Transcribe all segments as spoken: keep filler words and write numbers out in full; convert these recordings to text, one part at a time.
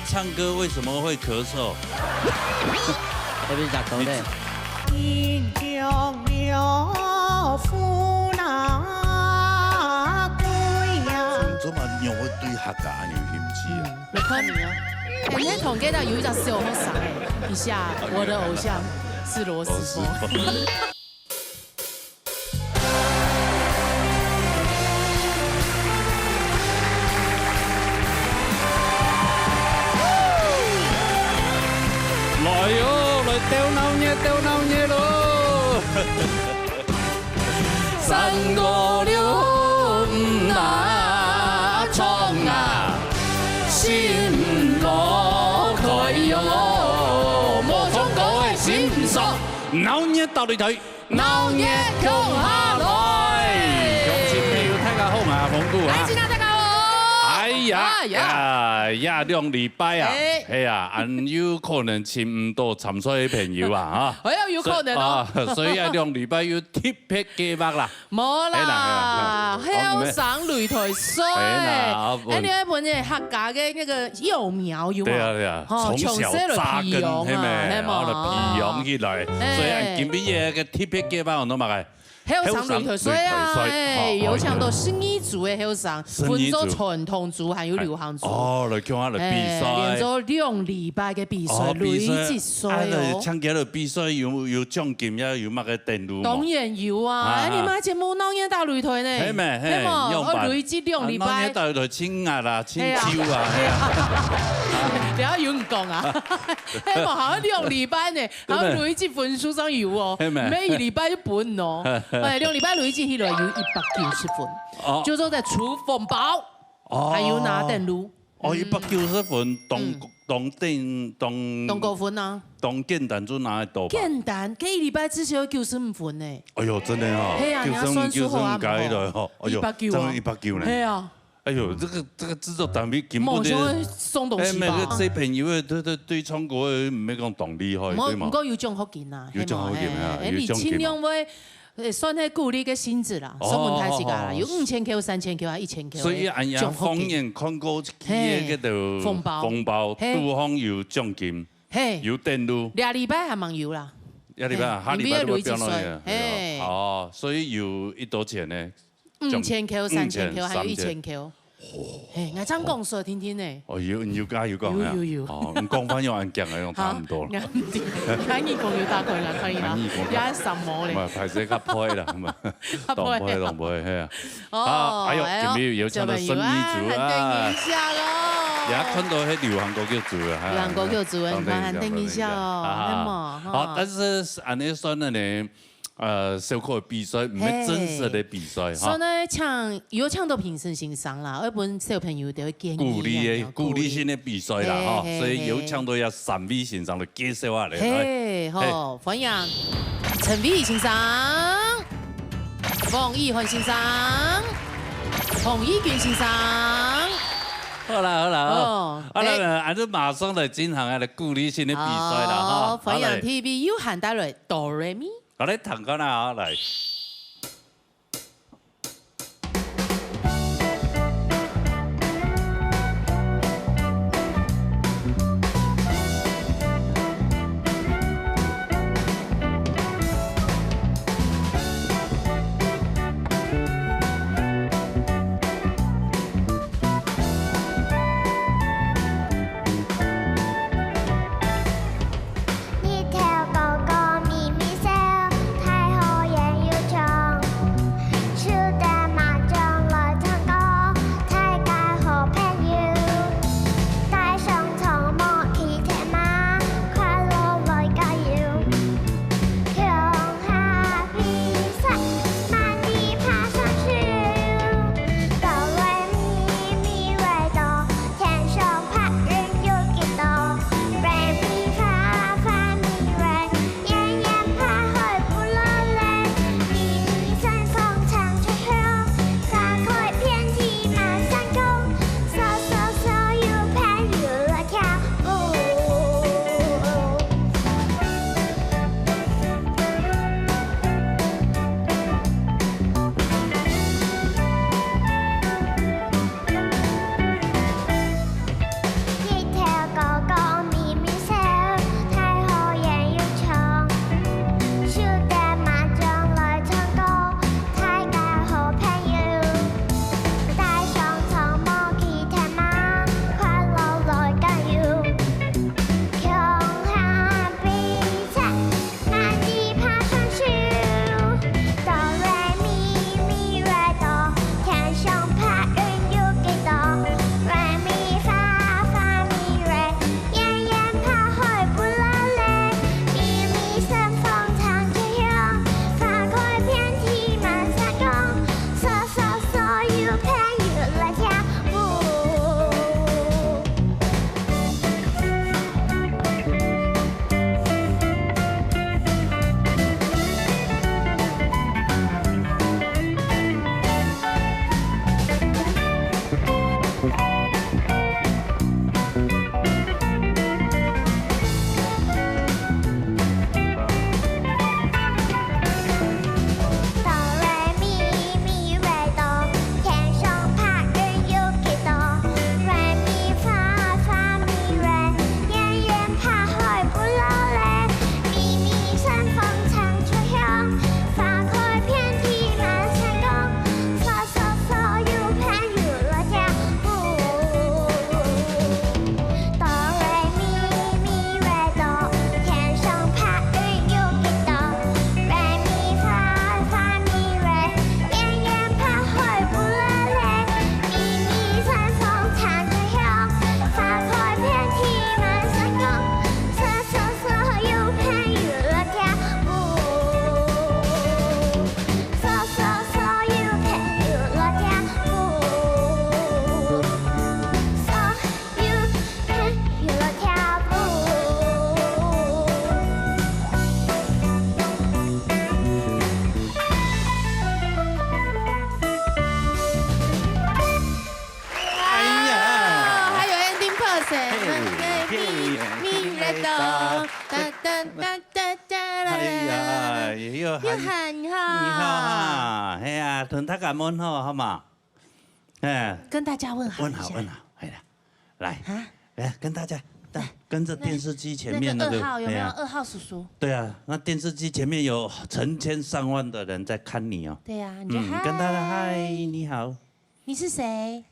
唱歌為什麼會咳嗽？特別講到咧，怎麼你會對客家恁有興趣啊？你看你啊，哎，你同佢有一隻小學生哎，一下我的偶像是羅斯福。來喲，來鬥鬧熱，鬥鬧熱咯！三五六五啊，唱啊，心歌開喲，無唱歌个心酸，鬧熱鬥擂台。 鬧熱共下來！鄉親朋友，大家好啊，洪牯啊！大家好！哎呀，哎呀，呀，兩禮拜啊，哎呀，恁有可能尋毋到參賽个朋友啊，哈。哎呀，有可能哦。所以啊，兩禮拜有特別計畫啦。無啦，後生擂台賽，哎，你愛問个客家个那個幼苗有無？對啊，對啊，從小扎根，係無？然後呢，培養起來，所以啊，今晡日个 特別計畫安到麼个？後生擂台賽啊，哎，有請到十二組个後生，分做傳統組還有流行組。哦，來共下來比賽。連做兩禮拜个比賽，累積賽哦。請佢來比賽有有獎金呀，有麼个等路？當然有啊，哎，你們節目鬧熱鬥擂台呢？係咩？係無？哦，累積兩禮拜。鬧熱鬥擂台，請啊啦，請酒啊，係啊。不要有人講啊，係無？好像兩禮拜呢。 然後累積分數上有哦，每一禮拜就分哦，哎，兩禮拜累積起來有一百九十分，就做得出紅包，還有拿等路。哦，一百九十分，當當頂當當高分啊，當簡單就拿得到吧？簡單，該一禮拜至少有九十五分呢。哎喲，真的哦，係啊，你要算數好啊，九十五加起來哦，哎喲，一百九啊，一百九呢？係啊。 哎喲，這個這個製作單位根本就，莫想送東西吧。哎，每個小朋友的，對對對，唱歌的，毋係講當厲害，對嗎？毋過有獎學金啊，有獎學金啊，係無？哎，你盡量會，呃，算係鼓勵个性質啦，送分大自家啦，有五千塊、三千塊啊，一千塊。所以恁樣放眼看過去，該個紅包，紅包，係，都好有獎金，係，有等路。這禮拜還吂有啦，這禮拜，下禮拜就會變落去了。係，哦，所以有幾多錢呢？ 五千箍、三千箍，還有一千箍。嘿，𠊎正講說聽聽呢。哦，有有加有講啊。有有有。哦，你講法用恁講啊，用差毋多了。韓語講有大概啦，可以啦。韓語講也什麼咧？嘛，歹勢較配啦，嘛，較配。當配當配，嘿啊。哦，啊，哎喲，哎喲，今日有請到沈義祖啊，小朋友啊，很等一下咯。也看到迄流行歌曲組啊，哈。流行歌曲組啊，你看，很等一下哦，很猛哈。好，但是按呢算了呢， 呃，小可个比賽，毋係正式个比賽哈。所以呢，請有請到評審先生啦，愛分小朋友一個建議，鼓勵个、鼓勵性个比賽啦哈，所以有請到這三位先生來介紹下來。嘿，好，歡迎陳偉先生、黃義涵先生、洪義君先生。好啦，好啦，好。好，啊，那俺就馬上來進行啊，來鼓勵性个比賽啦哈。好，歡迎T V有限帶來哆來咪。 好，來，聽看啊，來。你好哈。你好哈，嘿啊，同大家问好，好吗？哎，跟大家问好一下。问好，问好，哎呀，来，啊？来，跟大家，来，跟着电视机前面那个，那个二号有没有？哎呀。二号叔叔。对啊，那电视机前面有成千上万的人在看你哦。对啊，你就嗯，嗨。跟大家嗨，你好。你是谁？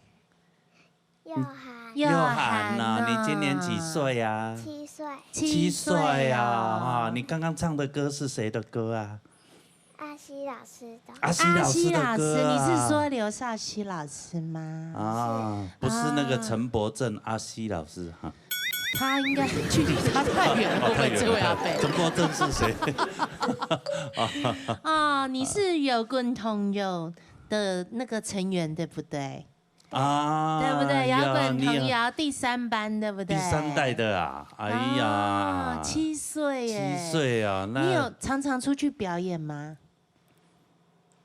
佑涵。佑涵呐，佑涵啊。你今年几岁啊？七岁。七岁啊，七岁啊。哈，你刚刚唱的歌是谁的歌啊？阿西老师的。阿西老师的歌啊。阿西老师，你是说刘少奇老师吗？啊，是。不是那个陈柏正阿西老师哈。他应该距离他太远了，哦，太远了。会不会这位阿伯？陈柏正是谁？啊，你是摇滚童谣的那个成员，对不对？ 啊，对不对？摇滚童谣第三班，对不对？第三代的啊，哎呀。哦，七岁耶。七岁啊，那你有常常出去表演吗？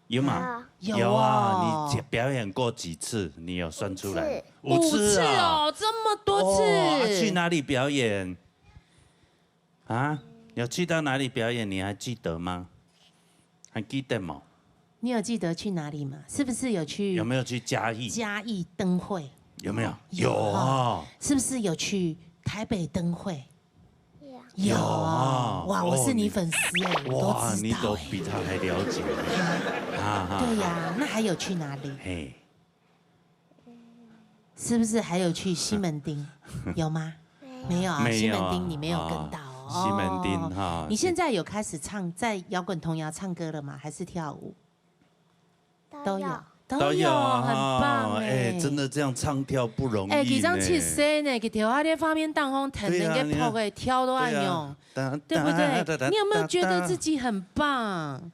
有吗？有。有啊，有哦。你表演过几次？你有算出来？五次。五次啊。五次哦，这么多次。哦，啊，去哪里表演？ 啊，有去到哪里表演，你还记得吗？还记得吗？你有记得去哪里吗？是不是有去有没有去嘉义？嘉义灯会？有没有？有。有哦。是不是有去台北灯会？有。有哦。哇，我是你粉丝耶，我都知道耶。哇，你都比他还了解。啊，啊，对呀，那还有去哪里？嘿。 是不是还有去西门町？有吗？没有啊，没有啊，西门町你没有跟到哦。啊，西门町哈。你现在有开始唱，在摇滚童谣唱歌了吗？还是跳舞？都有。都有。都有，都有，很棒哦，哎。哎，真的这样唱跳不容易呢。哎，佢正七歲呢，佢跳下這畫面當中，彈那个对啊，你看。拍个跳都按用，对啊，哒，对不对？哒，哒，哒，你有没有觉得自己很棒？ 有。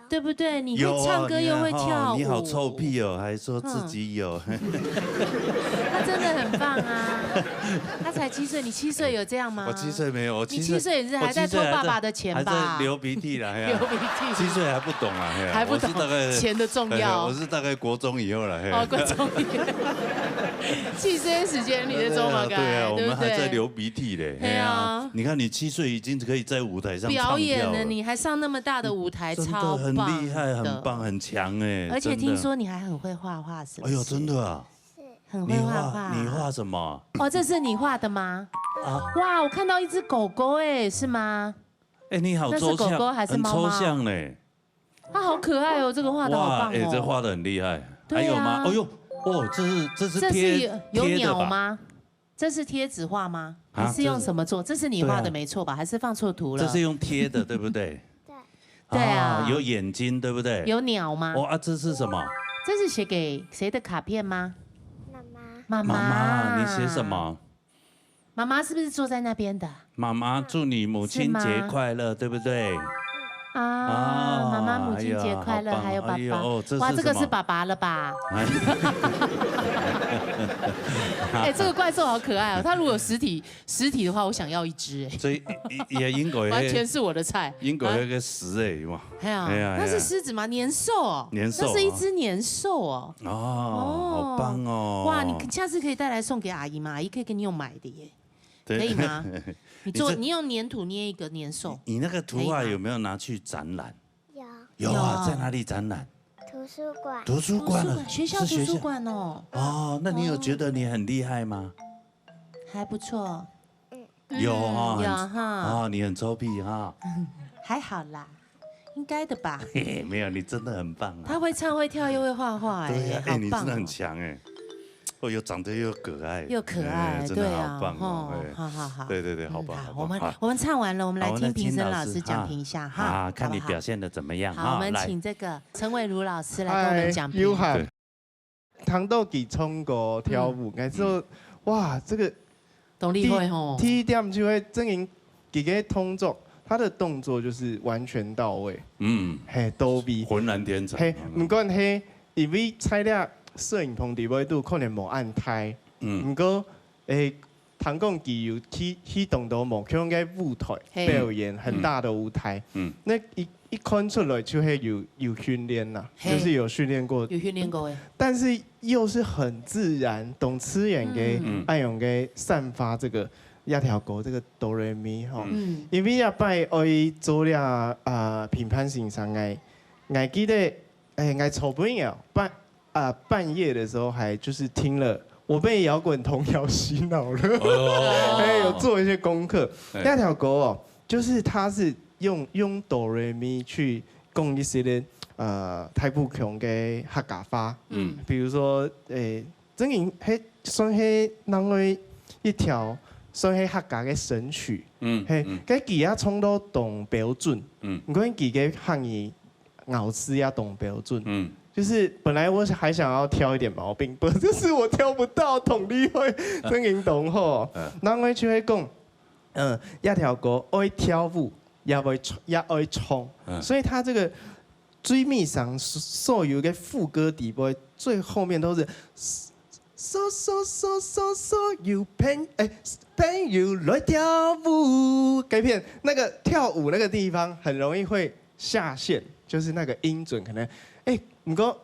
对不对？你会唱歌又会跳舞。有啊，你看，哦，你好臭屁哦，还说自己有。嗯。他真的很棒啊。他才七岁，你七岁有这样吗？我七岁没有，我七岁，你七岁也是还在偷爸爸的钱吧？我七岁还在，还在流鼻涕啦，嘿啊。流鼻涕。七岁还不懂啊，嘿啊，还不懂我是大概，钱的重要。嘿，我是大概国中以后了，嘿。哦，国中以后。七岁的时间你的中华对啊，对啊，我们还在流鼻涕嘞，对不对？嘿啊。嘿啊。你看你七岁已经可以在舞台上唱跳了。表演了，你还上那么大的舞台，真的很厉害，超棒的。很棒，很强哎，而且听说你还很会画画，真的。是不是？哎呦，真的啊。是。很会画画啊。你画，你画什么？哦，这是你画的吗？啊。哇，我看到一只狗狗哎，是吗？哎，你好抽象，那是狗狗还是猫猫？很抽象嘞。它好可爱哦，这个画得好棒哦。哇，哎，这画得很厉害。对啊。还有吗？哎呦，哦，这是，这是贴，这是有，有贴的吧？鸟吗？ 这是贴纸画吗？啊，还是用什么做？这是，这是你画的没错吧？对啊。还是放错图了？这是用贴的，对不对？对。对啊。啊，有眼睛，对不对？有鸟吗？哦，啊，这是什么？这是写给谁的卡片吗？妈妈。妈妈。妈妈，你写什么？妈妈是不是坐在那边的？妈妈，祝你母亲节快乐，是吗？对不对？ 啊，啊，妈妈母亲节快乐，哎呀，好棒，还有爸爸。哎呦，这是什么？哇，这个是爸爸了吧？哎。哎，这个怪兽好可爱哦，它如果有实体，实体的话，我想要一只哎。所以，也，也英国有，完全是我的菜。英国有一个十哎，有吗？哎呀，哎呀，那是狮子吗？哎呀。年兽哦，年兽啊。那是一只年兽哦。哦，好棒哦。哇，你下次可以带来送给阿姨吗？阿姨可以给你用买的耶。 对。可以吗？你做，你这，你用黏土捏一个年兽，你，你那个图画可以吗？有没有拿去展览？有。有啊，有。在哪里展览？图书馆。图书馆啊，图书馆，学校图书馆哦。是学校。哦，那你有觉得你很厉害吗？还不错。嗯。有哈，嗯，有哈。哦，你很臭屁哈。还好啦。 应该的吧？嘿嘿，没有，你真的很棒啊。他会唱会跳又会画画哎，对呀，哎，好棒哦。你真的很强哎。哦，又长得又可爱，又可爱，哎，真的好棒哦，对啊，吼，哎。好，好，好。对，对，对，好棒，嗯，好，好棒，我们，好。我们唱完了，我们来听评审老师讲评一下哈，好不好？好，我们来听老师，啊，啊，看你表现得怎么样，好，哈，我们请这个陈伟儒老师来跟我们讲评。嗨，有涵。对。 聽到佢唱歌跳舞，嗯。𠊎就，嗯。哇，這個當厲害吼。第，第一點就係正經，佢个動作，他的動作就是完全到位。嗯。嘿，到位。渾然天成。嘿，嗯。毋管係，因為在這攝影棚底背肚可能無恁大，嗯。毋過，誒，聽講佢有去，去當多無共个舞台，嘿。表演，很大的舞台。嗯。嗯。那一 一看出來就係有，有訓練啦，嘿。就是有訓練過。有訓練過的。但是又是很自然，當自然个，嗯。恁樣个散發這個，這條歌，這個Do Re Mi吼。嗯。因為這擺愛做這，呃，評判先生，𠊎，𠊎記得，欸，𠊎昨晡夜半，啊，半夜的時候還就是聽了，我被搖滾童謠洗腦了。哦。欸，有做一些功課。欸。那條歌哦，就是它是用，用Do Re Mi去講一些的，呃，大埔腔的客家話。嗯。比如說，欸，正經，係算係另外一條，算係客家的神曲。嗯，係，嗯。該佢也唱到當標準。嗯。你看佢个客語咬字也當標準。嗯。就是本來我還想要挑一點毛病，不，就是我挑不到，同你會，正經當好。嗯。然後我就會講，嗯，這條歌愛跳舞，也會唱，也愛唱。嗯。所以它這個最尾上所，所有的副歌底部，最後面都是 所，所，所，所，所有朋，欸，朋友來跳舞。該片那個跳舞那個地方很容易會下線，就是那個音準可能，欸，不過，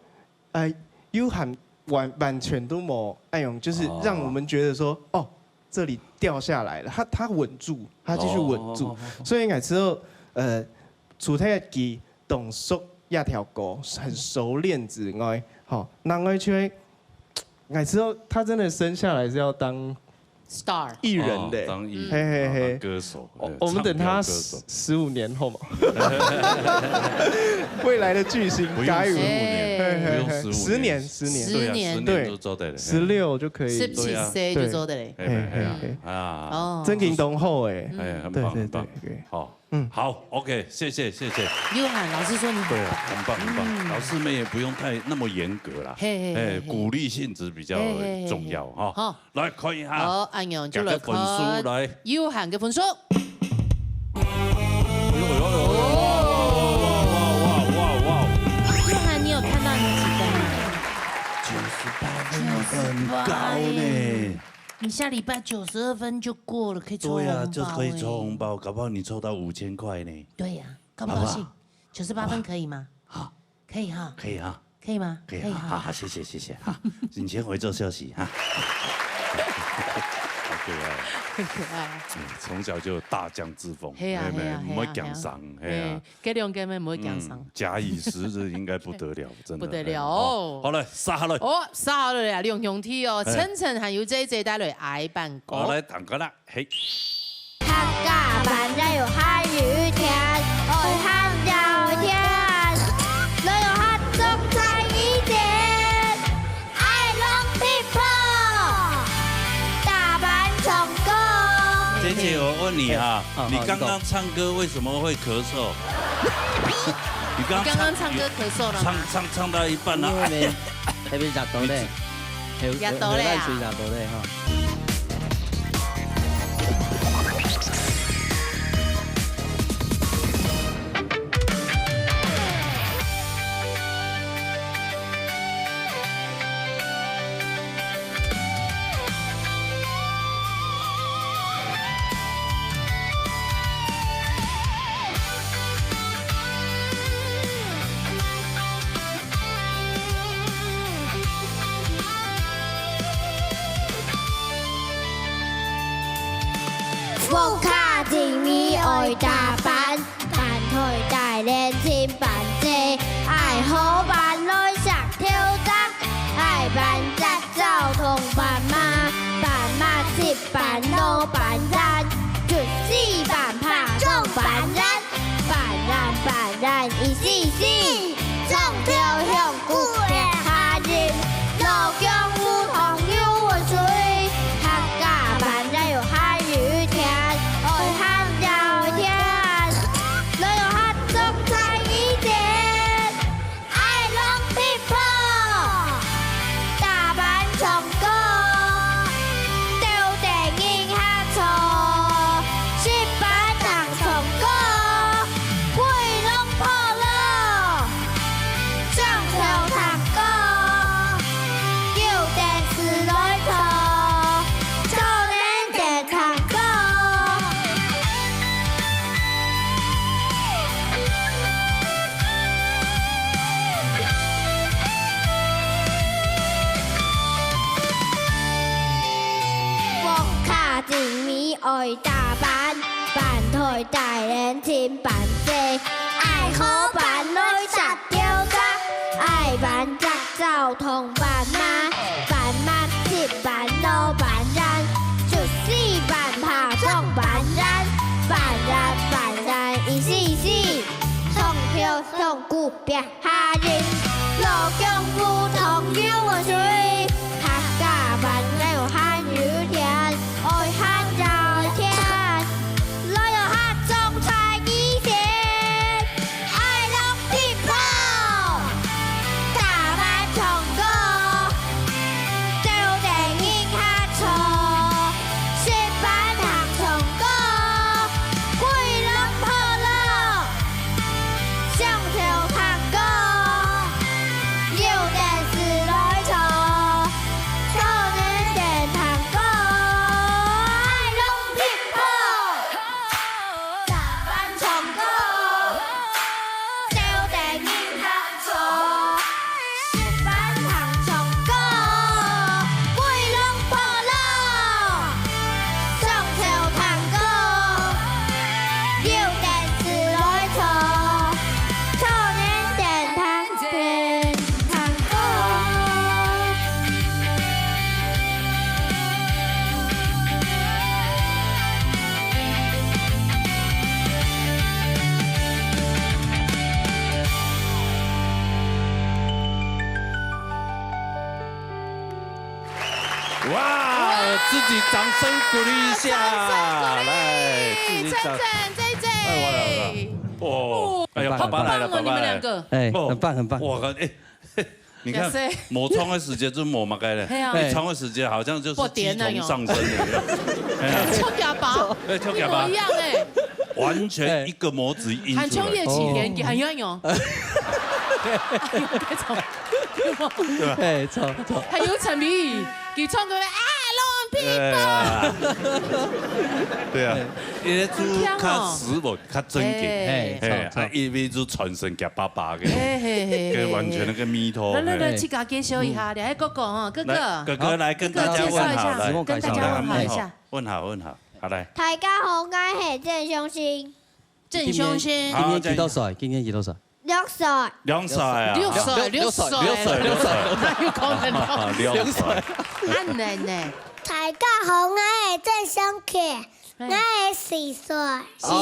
呃，又還完，完全都沒，哎呦，就是讓我們覺得說，哦，這裡掉下來了，它，它穩住，它繼續穩住。哦。所以𠊎知道，呃，除忒佢當熟這條歌，很熟練之外，吼，另外就會 哎，知道他真的生下來是要當 star 藝人的。哦，當藝人，嘿，嘿，嘿。哦，当歌手，我，哎，我们等他唱跳歌手。十，十五年后嘛。未来的巨星，不用十五年，加油。哎。不用十五年。十年，十年。对啊，十年。十年就做得了。十六就可以。十七岁就做得了。对啊。哎，哎，哎，哎。嘿，嘿，嘿。啊。哦。正经雄厚哎。哎，很棒，对，对，很棒。对，对。好。 嗯。好，OK，谢谢，谢谢。有涵老师说你很棒。对啊，很棒，很棒。嗯。老师们也不用太那么严格啦。嘿，嘿，嘿，哎，嘿。鼓励性质比较重要哈。嘿，嘿，嘿，嘿。好。来，看一下。好，恁样就来看。给个分数，来。有涵个分数。哎呦，哎呦，哎呦，哇，哇，哇，哇，哇。有涵，你有看到你几分吗？九十八分，很高呢。九十八耶。 你下礼拜九十二分就过了，可以抽红包哎。对呀，就可以抽红包，搞不好你抽到五千块呢。对呀，高不高兴？好不好？九十八分可以吗？好。可以哈。可以哈。可以吗？可以哈。可以哈。好，好，谢谢，谢谢哈。你先回做休息哈。好可爱。很可爱。嗯，从小就有大将之风，嘿呀，嘿呀，没有，没有，嘿呀，嘿呀。不会讲伤，嘿呀。嘿。 这两个妹妹会讲伤。嗯，假以时日应该不得了，真的。不得了哦。哎，好，好嘞，杀下来。哦，杀下来啊，两兄弟哦，哎。晨晨还有姐姐带来矮板歌。好，来，弹歌啦，嘿。客家伴也有客語聽，愛客語聽，來有合作才一點。 愛攏people，大班唱歌。姐姐，我问你啊，哎，哦，你刚刚唱歌为什么会咳嗽？你刚刚唱歌咳嗽了吗？唱，唱，唱到一半啊，因为，哎呀。还没热到嘞，还有，热到嘞啊。还有，还有热到嘞哈。 屋下整理愛打扮，扮開大練真扮濟，愛好扮來食頭章，愛扮節奏同扮馬，扮馬食扮老扮爛，出世扮拍撞扮爛。 扮爛扮爛一絲絲，唱跳香菇吃下音，老薑烏糖油滾水，客家伴也有客語聽，愛客語聽，來有合作才一點。 愛攏people，大班唱歌，鬥陣迎合唱。愛打扮，扮台大人真扮靚，愛好扮來紮吊帶，愛扮隻走通扮馬，扮馬七扮老扮爛，出世扮拍撞扮爛，扮爛扮爛一四四，上跳上古別 下人，老江湖同有水，客家朋友還有天，愛還要天，來有客種在以前，愛弄地方，打扮唱歌，走在人客座，食飯行唱歌，歸人破落。 上頭探戈，有電視來坐，少年人探戈，愛弄people，打扮唱歌，走在人客座。 食飯行唱歌，歸人破落，上頭探戈，有電視來坐，少年人探戈，探戈。 哇，自己掌聲鼓勵一下，哇，掌聲鼓勵，来，自己掌，晨晨，J J。哎，我来，我来。哦，哎呀，爸爸来了，很棒哦，爸爸来了。你们两个。哎，哦，很棒，很棒。哇，哎，你看，也是。没唱的时间就没嘛该了，嘿啊。一唱的时间好像就是鸡同上身一样。哎呀，臭假巴，哎，臭假巴。一模一样哎。完全一个模子印出来。哎。寒秋夜晴天，哦。还有那种 对吧？哎，错，错。很有诚意，佢唱歌咧，哎，老people。对啊，对啊，因为就较实无，较正经，哎，嘿，错，错。啊，因为就传承给爸爸个，嘿，嘿，嘿，个完全那个味道，来，来，来，嘿。自家介绍一下，来，哥哥哈，哥哥。来，哥哥来跟大家问好，哥哥介绍一下，来，跟大家问好一下。问好，问好。 好，来。大家好，𠊎係鄭相信。鄭相信。今年，今年幾多歲？好，今年幾多歲？六歲。两岁啊。六岁，六岁，六岁，六岁，六岁。哪有可能六岁？六岁。恁嫩呢？大家好，𠊎係鄭相信，嘿。𠊎係四歲。四岁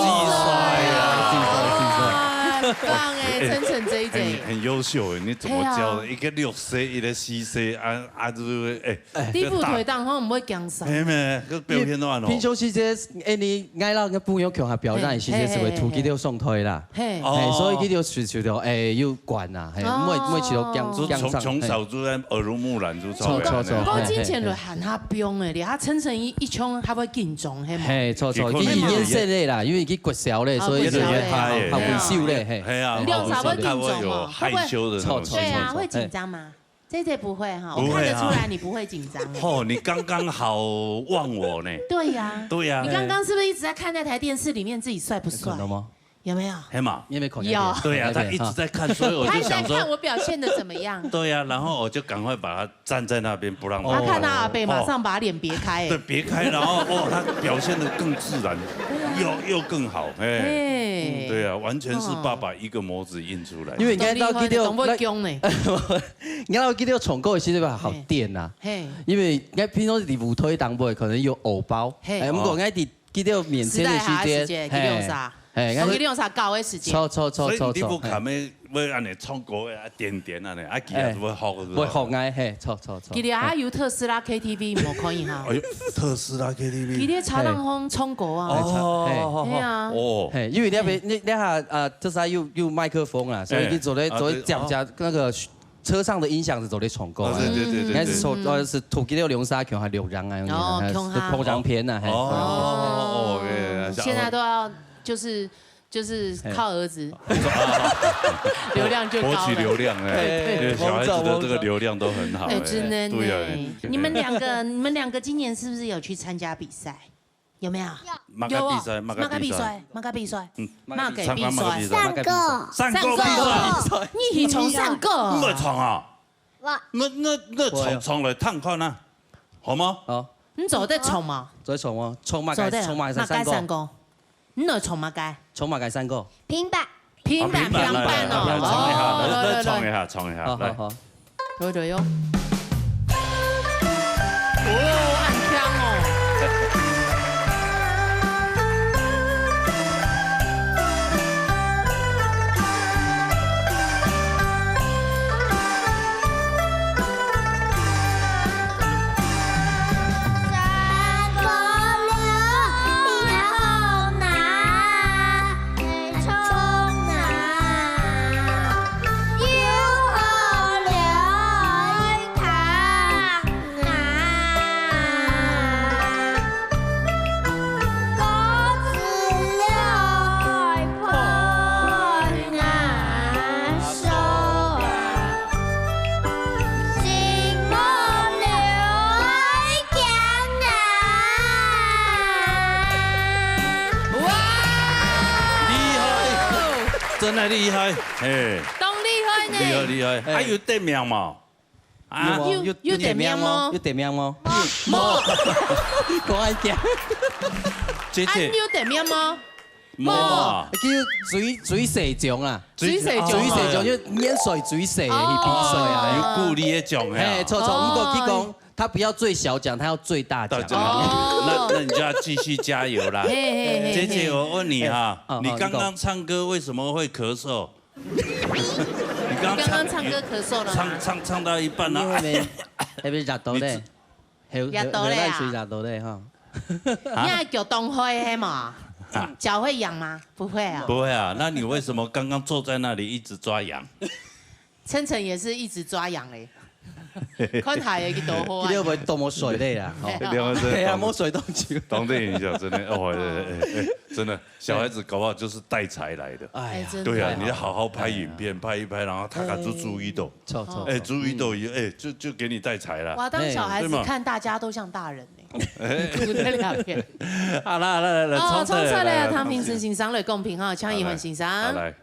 啊，四岁，四岁。哇，很棒哎，晨晨这一点。很，很优秀哎，你怎么教的？对啊。一个六岁，一个四岁，啊，啊，就是，哎， 哎。你舞台当中毋会驚啥？没有，没有，这表现都很好。平常时节，哎，你，𠊎摎个朋友共下表演的时节，嘿，是会突击到上台啦。嘿。哦。嘿，所以佢就受，受到，哎，有管啦，嘿，哦。每，每次都讲，就从，讲上，从小就在耳濡目染，就嘿。错，错，错，不过之前就喊他不用哎，嘿，嘿。他晨晨一，一唱，他会紧张，嘿吗？嘿，错，错，佢一年生的啦，因为佢国小咧，哦，所以就国小咧。还，还维修咧，嘿。嘿啊，你有啥会紧张吗？他会有害羞的那种心情。错，错，对啊，错，错，会紧张吗？ 这这不会哈，不会啊。我看得出来你不会紧张哎。吼，你刚刚好忘我呢。对呀，对呀。你刚刚是不是一直在看那台电视里面自己帅不帅？有可能吗？有没有？黑马。你有没有看那个？有。对呀，他一直在看，所以我就想说，他一直在看我表现得怎么样。对呀，然后我就赶快把他站在那边，不让他看。他看到阿伯，马上把脸别开哎。对，别开，然后，哦，他表现得更自然，又，又更好，哎。哎。对啊，完全是爸爸一个模子印出来。因为你看到佢就，当会讲呢。 然后佢就唱歌个时阵好点啊，嘿。因为𠊎平常时舞台当中可能有偶包，嘿。哎，不过𠊎在佢就面前个时间，时代下个时间，佢用啥？嘿，哦，佢用啥搞个时间？错，错，错，所以你不错，错，看咩，要安尼唱歌啊，点点安尼，啊，佢也是会学，是吧？会学哎，嘿，错，错，错。佢哋还有特斯拉K T V，无可以哈。哎呦，特斯拉K T V。佢哋茶浪风唱歌啊。哦，嘿。对啊。哦。嘿，因为那边，那，那下，啊，特斯拉有，有麦克风啦，所以你做得，哎，啊，做得讲，对，哦。讲那个 车上的音响是做得唱歌啊。哦，对，对，对，对，应该是说，对。呃，是土鸡六零三，可能还六张啊，哦，还是可能哈。碰上片啊，嘿。哦，哦，哦，OK，现在都要就是，就是靠儿子，嘿。流量就高了。博取流量，哎，对，对。因为小孩子的这个流量都很好，哎，哎，真的呢。对啊。你们两个，你们两个今年是不是有去参加比赛？ 有没有？有。马甲比赛，有哦，马甲比赛。马甲比赛，马甲比赛，嗯。马甲比赛。参加马甲比赛。唱歌。唱歌比赛。唱歌。你去唱唱歌。你会唱啊？我。那，那，那唱，唱来听看啊，好吗？好。你做得唱無？做得唱無？唱麼个？做得啊，唱麼个山歌？麼个山歌？你來唱麼个？唱麼个山歌？平板。平板，哦，平板，平板哦。平板，來，來，來，唱一下，哦，來，來，來。唱一下，唱一下，好，好，來。好。 對對喲。哦，恁強哦。哇！厲害，真个厲害，嘿。當厲害呢。厲害，厲害。還有得名無？啊？有無？有，有得名無？有得名無？無。講恁強。姐姐。啊，你有得名無？無啊。叫水，水世獎啊。水世獎啊。水世獎就淹水水世去比賽啊。哦。有鼓勵个獎啊。嘿，著，著，哦。毋過佢講，他不要最小獎，他要最大獎。大獎。哦。那，那你就要繼續加油啦。嘿，嘿，嘿，姐姐，嘿。我問你哈，哦，你剛剛唱歌為什麼會咳嗽？哦，你剛剛唱，剛剛唱歌咳嗽了嗎？唱，唱，唱到一半，然後，因為，因為熱到咧。你只 熱到咧啊。流，流汗水，熱到咧哈。啊？你還腳凍會係無？啊。腳會癢嗎？不會啊。不會啊，那你為什麼剛剛坐在那裡一直抓癢？晨晨也是一直抓癢欸。看他有一個多好啊。你會不會多麼水類啊？哦。流汗水。對啊，多麼，沒水多久。當地影響真的，哦，哎，哎，哎，真的。 小孩子搞不好就是帶財來的。哎呀，哎，真的。對啊，你要好好拍影片，哎呀。拍一拍，然後大家都注意到。著，著，哎，著。注意到以後，哎，就，就給你帶財了。哇，當小孩子，哎。對嘛？看大家都像大人呢。哎。哭在兩邊。好啦，來，來，來，哦，衝出來，衝出來啊，來，唐明誠先生來公平哈，江宜樊先生。好，來。好，來。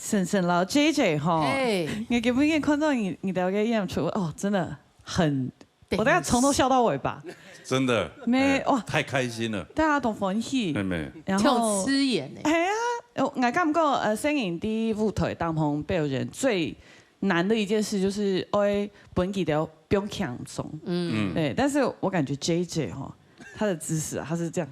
晨晨摎J J吼，哎。𠊎今晡日看到你，你兜个演出，哦，真的很 我大概從頭笑到尾吧。真的，沒，哎，哇，太開心了。大家都歡喜。妹妹。然後，像痴眼欸。哎呀，呃，𠊎感覺，呃，細人在舞台當中表演最難的一件事就是愛分佢兜放輕鬆。嗯。嗯。對，但是我感覺J J吼，他的姿勢啊，他是這樣。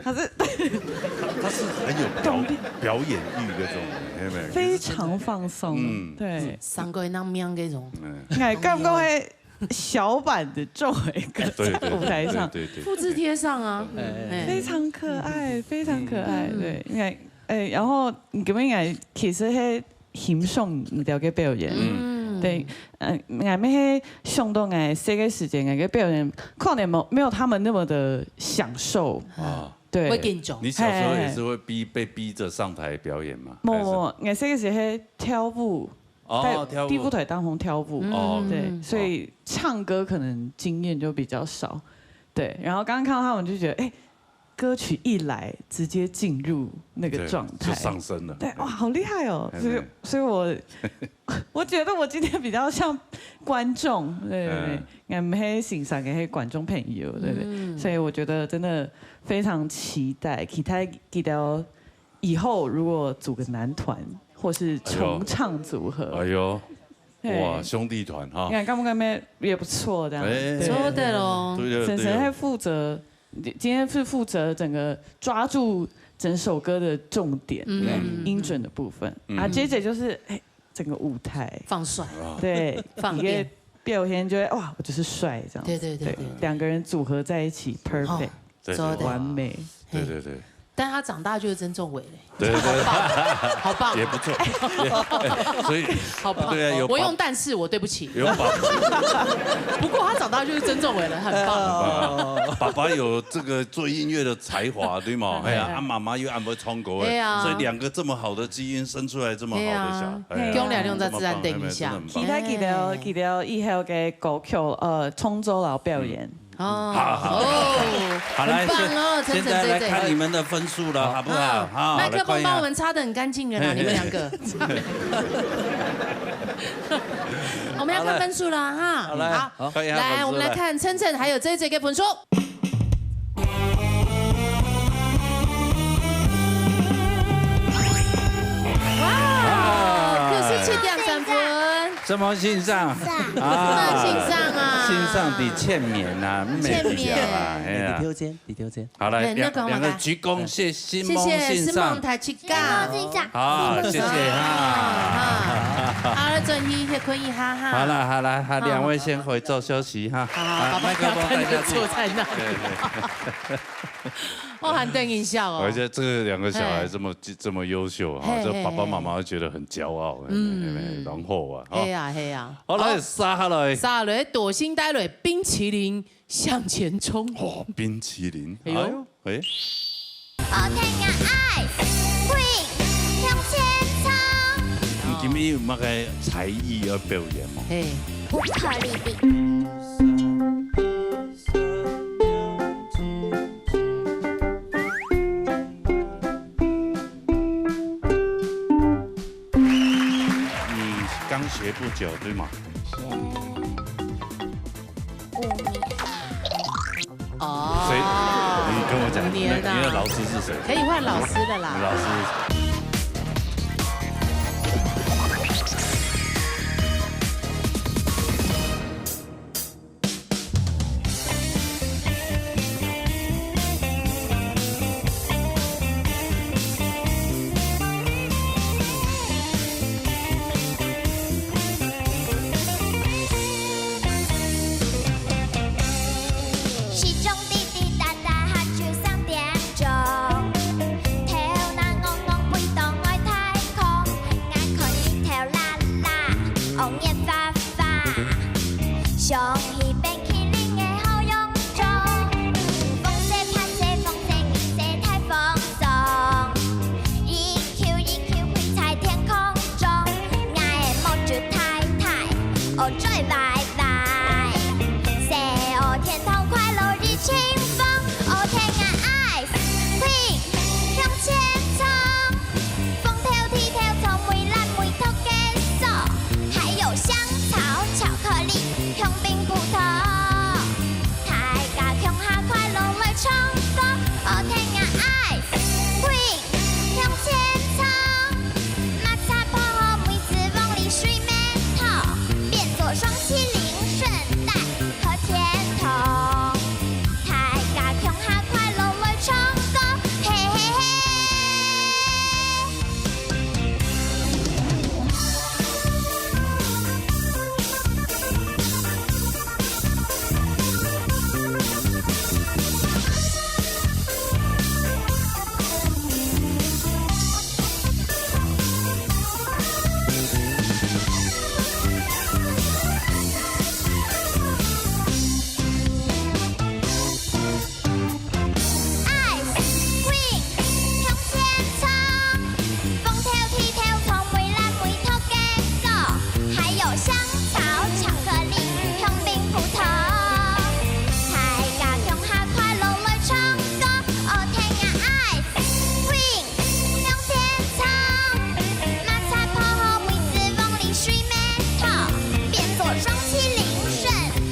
他是，他是很有表，表演欲的這種人，有沒有？非常放鬆，嗯。對。三個人那樣那種。嗯。哎，剛剛還小版的周偉哥在舞台上。對，對，對，對，對。複製貼上啊。哎，哎。非常可愛，非常可愛，嗯。對，應該，哎，然後你根本應該其實還欣賞你兜个表演。嗯。對，呃，𠊎乜係想到𠊎細个時節，𠊎个表演可能沒有，沒有他們那麼的享受。啊。對。會緊張。你小時候也是會逼，嘿，嘿。被逼著上台表演嗎？無，還是？𠊎細个時節係跳舞，哦，在，跳舞。在舞台當中跳舞。哦。對，嗯。所以唱歌可能經驗就比較少。對，然後剛剛看到他們就覺得，哎， 歌曲一來，直接進入那個狀態。對，就上升了。對，哇，好厲害哦！哎，所以，對。所以我，我覺得我今天比較像觀眾，對，對，對。嗯。𠊎毋係欣賞，𠊎係觀眾朋友，對，對。嗯。所以我覺得真的非常期待，期待佢兜以後如果組個男團，或是重唱組合。哎喲，哎喲，嘿。哇，兄弟團哈。你看，感覺也不錯，這樣。哎。對。做得咯。對，對，晨晨還負責 今天是負責整個抓住整首歌的重點，嗯。對，音準的部分。嗯。啊，J J就是，哎，整個舞台。放帥。對，放電。一個表現就會，哇，我就是帥這樣子。對，對，對，對，對。兩個人組合在一起，perfect。哦，對，對，對。完美。嘿。對，對，對。但他長大就是曾仲偉嘞。 對，對，對。好棒，好棒。也不錯。也，哎，所以，好棒。對啊，有爸，我用但是，我對不起。有爸，不過他長大就是曾仲偉了，很棒。哦。爸爸有這個做音樂的才華，對嗎？哎呀，哎。啊，媽媽又恁會唱歌，哎。哎呀。所以兩個這麼好的基因生出來這麼好的小孩，哎呀。哎呀。恭喜兩個自然等一下。哎，真的很棒。期待佢兜，哎。佢兜以後个歌曲，呃，創作摎表演。嗯。 哦，好，好，好。哦，好，來，很棒哦，現，現在來看你們的分數了，晨晨這一隊。好不好？好，好，麥克風幫我們擦得很乾淨了啦，來看一下。你們兩個。我們要看分数了哈。好，來，好，好，看一下分數，來，我們來看琛琛還有J J个分數。哇，九十七點三分。什麼信上？什麼信上啊？信上的欠勉啊，欠勉免啦，哎呀你。挑戰，你挑戰。好，來，哎那个兩兩个我们鞠躬，謝謝新謝謝梦信上新梦。台七谢谢嘎。信上。好，謝謝哈。啊，好了，轉去歇睏一下哈。好了，好了，好，好两位先回座休息哈。好，啊爸爸麦克风带下去。坐在那里。对对。我很等一下哦。而且这两个小孩这么这么优秀哈，嘿这爸爸妈妈会觉得很骄傲。嗯嗯，然后啊，嘿哦，呀嘿呀。好来，杀下来。杀落去，朵心带落去，冰淇淋向前冲。哦，冰淇淋。哎呦哎呦，哎，好听啊，爱，queen，向前冲。你今日有那个才艺要表演吗？嘿，乌克丽丽。你刚学不久对吗？五年。哦，谁？你跟我讲，五年啊那你的老师是谁？可以换老师了啦。你老师是谁？時鐘滴滴答答，下晝三點鐘。頭那戇戇飛到外太空，眼看日頭辣辣，紅月花花，想去冰淇淋个好陽光。風勢拍勢，風勢硬勢，大風浪。一球一球飛在天空中，𠊎个目珠大大，哦，嘴歪歪。細哦，天堂快樂的清風，哦，天啊，ice cream，向前衝。 紅豆、綠豆、草莓、藍莓、桃个手，還有香草、巧克力、香檳、葡萄。大家共下快樂來唱歌，哦，天啊，ice cream，向前衝。抹茶、薄荷、梅子、鳳梨、水蜜桃，變做霜淇淋、聖代和甜筒。大家共下快樂來唱歌，嘿嘿嘿。 Ice cream，向前衝！紅豆、綠豆、草莓、藍莓、桃个手，還有香草、巧克力、香檳、葡萄。大家共下快樂來唱歌，哦，天啊，ice cream！ 向前衝！抹茶、薄荷、梅子、鳳梨、水蜜桃，變做霜淇淋、聖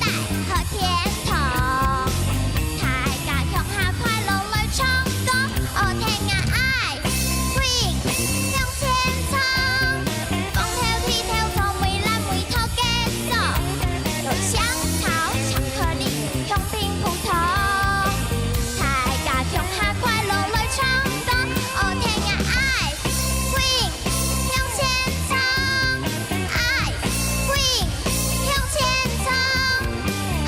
代和甜筒。大家共下快樂來唱歌，哦，天啊，ice cream！向前衝！紅豆、綠豆、草莓、藍莓、桃个手，有香草、巧克力、香檳、葡萄。 大家共下快樂來唱歌，哦，天啊，ice cream，向前衝！Ice cream，向前衝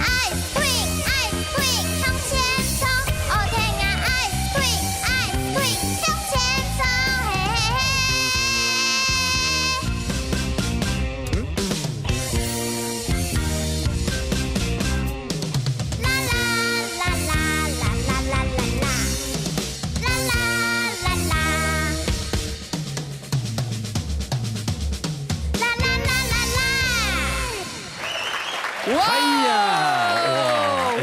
！Ice cream，ice cream，向前衝！哦，天啊，ice cream，ice cream，向前衝！嘿嘿嘿。 啦啦啦啦啦啦啦啦啦，啦啦啦啦，啦啦啦啦啦。哇！哎呀，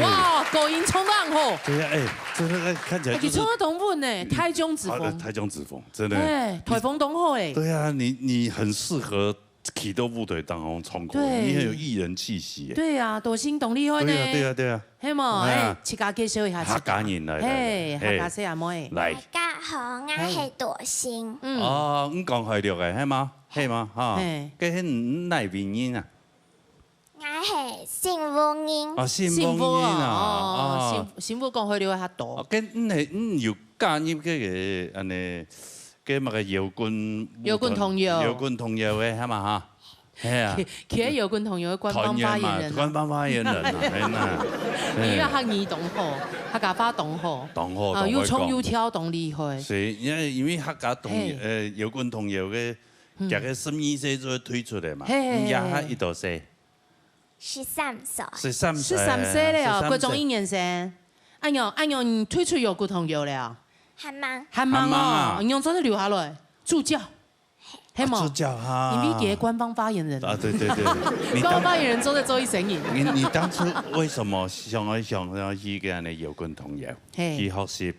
哇，哎哇，高音唱得很好。对呀，哎，真的哎，看起来哎，就是你唱得当稳呢，台中之啊，呃风。台中之风，真的。哎，台风当好哎。对啊，你你很适合企到舞台當中唱歌，對。你很有藝人氣息耶。對啊，大聲當厲害呢。對啊，對啊，對啊。係無？哎呀。哎，自家介紹一下自家。客家人來，來，來。嘿，嘿。客家細阿妹。來。大家好，𠊎係大聲。嗯。哦，你講海陸个，係嗎？係嗎？哈。嘿。該係哪位人啊？𠊎係新屋人。啊，新屋人啊，新屋哦，哦。新，新屋講海陸个較多。哦，該你係，你有加入該个，恁呢， 該麼个搖滾舞團，搖滾童謠。搖滾童謠个，係嘛哈？係啊。其，其實搖滾童謠个官方發言人啊。團員嘛，官方發言人啊，係呐。你个客語當好，客家話當好。當好，啊，當會講。又唱又跳，當厲害。是，因為，因為客家童，嘿。呃，搖滾童謠个，嗯。大概十二歲就會推出來嘛，嘿，嘿，嘿，你也還一多歲。 十三歲。十三歲，十三歲了哦，十三歲。國中一年生。哎喲，哎喲，你退出搖滾童謠了哦？還吂。還吂哦，還吂啊。你用做得留下來，助教，係無？啊，助教哈。因為佢个官方發言人。啊，對，對，對。你當，官方發言人做得做一生人。你，你當初為什麼想要，想要去跟恁呢搖滾童謠，嘿。去學習？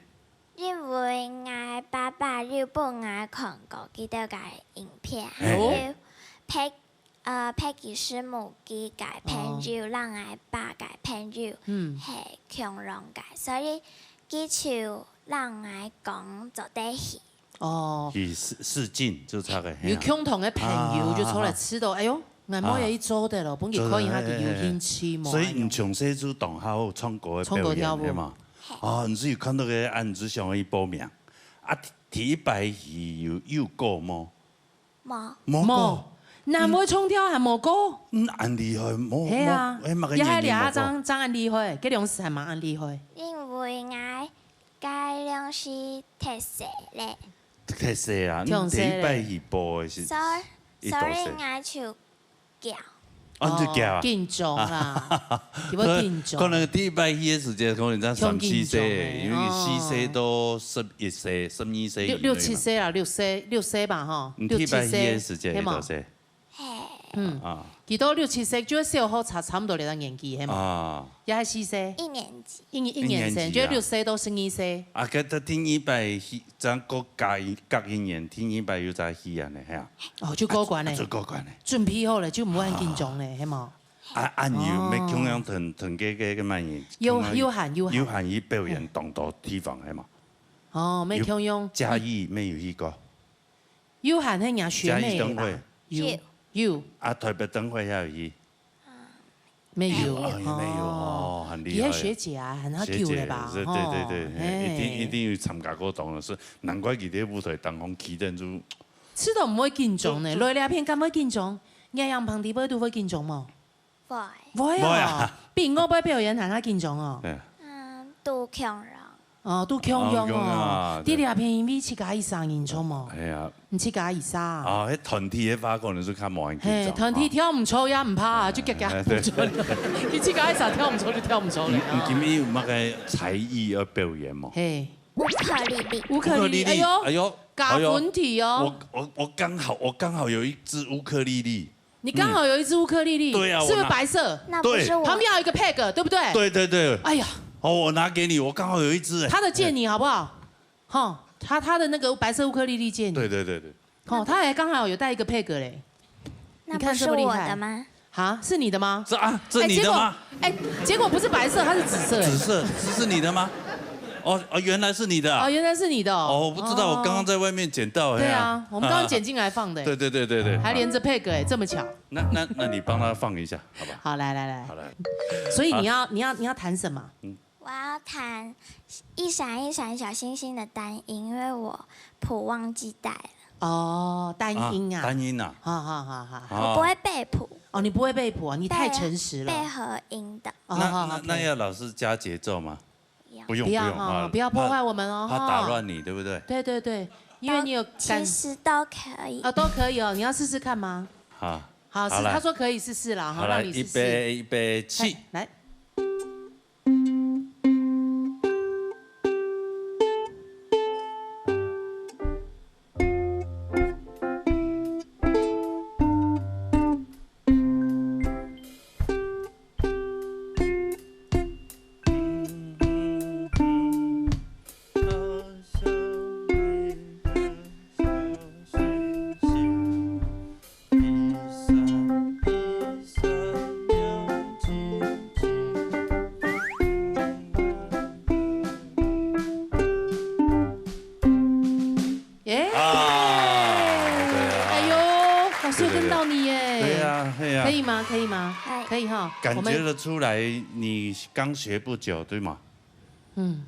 因為𠊎爸爸有分𠊎看過佢兜个影片，嘿。還有拍 呃，Peggy師母佢个朋友，哦。摎𠊎爸个朋友，嗯。係共樣个，所以佢就摎𠊎講做得去。哦。去試，試鏡就差个，嘿啊。有共同个朋友就出來試到，啊。哎喲，𠊎無也去做得咯，啊。本來可以，佢有興趣無？所以你從細就當好唱歌个表演，唱歌跳舞。對嘛？嘿。哦，你是有看到个，啊，你就想要去報名。啊，第，第一擺去有，有過無？ 無。無過。無，男會唱跳還無過？嗯，恁厲害，無，係啊，無，哎，麼个原因無過？也還這下正，正恁厲害，該量時還吂恁厲害。因為𠊎該量時忒細咧。忒細啊，忒細咧。你第一擺去報个時，所以，幾多歲？所以𠊎就 驚。啊，你就驚啊？哦，緊張啦，有無緊張？可能第一擺去个時節，可能才三四歲，當緊張欸，因為四歲到十一歲、十二歲以內嘛。六，六七歲啦，六歲，六歲吧，吼，你第一擺去个時節，六七歲，係無？幾多歲？嘿。嗯，啊。幾多六七歲，就係小學差，差毋多這個年紀，係無？啊。也係四歲。一年級。一，一年生，一年級啊。就六歲到十二歲。啊，該，該第二擺去，正過隔一，隔一年，第二擺又再去恁呢，係啊。哦，就過關咧。啊，就過關咧。 準備好咧，就毋會恁緊張咧，係無？啊，恁樣，哦。愛共樣同，同該，該，該麼人，有，共樣有限，有限。有限去表演當多地方，係無？哦，愛共樣。嘉義乜有去過？有限係若學妹吧？嘉義燈會。有，有。有。啊，台北燈會也有去？ 沒有，哦，也沒有，哦。哦，很厲害。佢係學姐啊，很久了吧？學姐，對，對，對，對，吼，一定，嘿。一定有參加過當多次，難怪佢在舞台當中企等就，試著毋會緊張呢，就，就來這片敢會緊張？你仰般底背都會緊張無？會。會啊。會啊。比外背表演還較緊張哦。對。嗯，都共樣。 哦，都共樣哦。哦，共樣啊，對。你這片因為自家一儕人著無？哎呀。你自家一儕啊？哦，該團體个話可能就較無恁緊張，嘿，團體跳毋著也毋怕啊，哦。就遽遽，哎，對。你自家一儕跳毋著就跳毋著咧。你，你今日有麼个才藝要表演無？嘿。烏克麗麗。烏克麗麗，烏克麗麗，哎喲，哎喲，加分題哦。哎喲，我，我，我剛好，我剛好有一支烏克麗麗。 你剛好有一支烏克麗麗，嗯。對啊，是不是白色？我拿，那不是我。對。旁邊還有一個peg，對不對？對，對，對。哎呀。哦，我拿給你，我剛好有一支哎。他的借你好不好？吼，他，他的那個白色烏克麗麗借你。對，對，對，對。吼，他還剛好有帶一個peg嘞。那不是我的嗎？你看這麼厲害。啊，是你的嗎？是啊，是你的嗎？哎，結果，哎，結果不是白色，它是紫色哎。紫色，這是你的嗎？哦，哦，原來是你的啊。哦，原來是你的哦。哦，我不知道，我剛剛在外面撿到，哦。嘿啊。對啊，我們剛剛撿進來放的哎。對，對，對，對，對。還連著peg哎，這麼巧。 那，那，那你幫他放一下，好吧？好，來，來，來。好，來。所以你要，好。你要，你要彈什麼？嗯。我要彈一閃一閃小星星的單音，因為我譜忘記帶了。哦，單音啊。啊，單音啊。好，好，好，好，好。哦。我不會背譜。哦，你不會背譜啊，你太誠實了。背，背和音的。哦，那，好，好，那，OK。那要老師加節奏嗎？ 不用，不要哈，不用，怕，不要破壞我們哦，怕，怕打亂你，哈。對不對？對，對，對，因為你有感，都，其實都可以。哦，都可以哦，你要試試看嗎？好。好，是，好，來。他說可以試試啦，哈，好，來，讓你試試。預備，預備，起。哎，來。可以吗？可以。可以哈。我们感觉得出来，你刚学不久，对吗？嗯。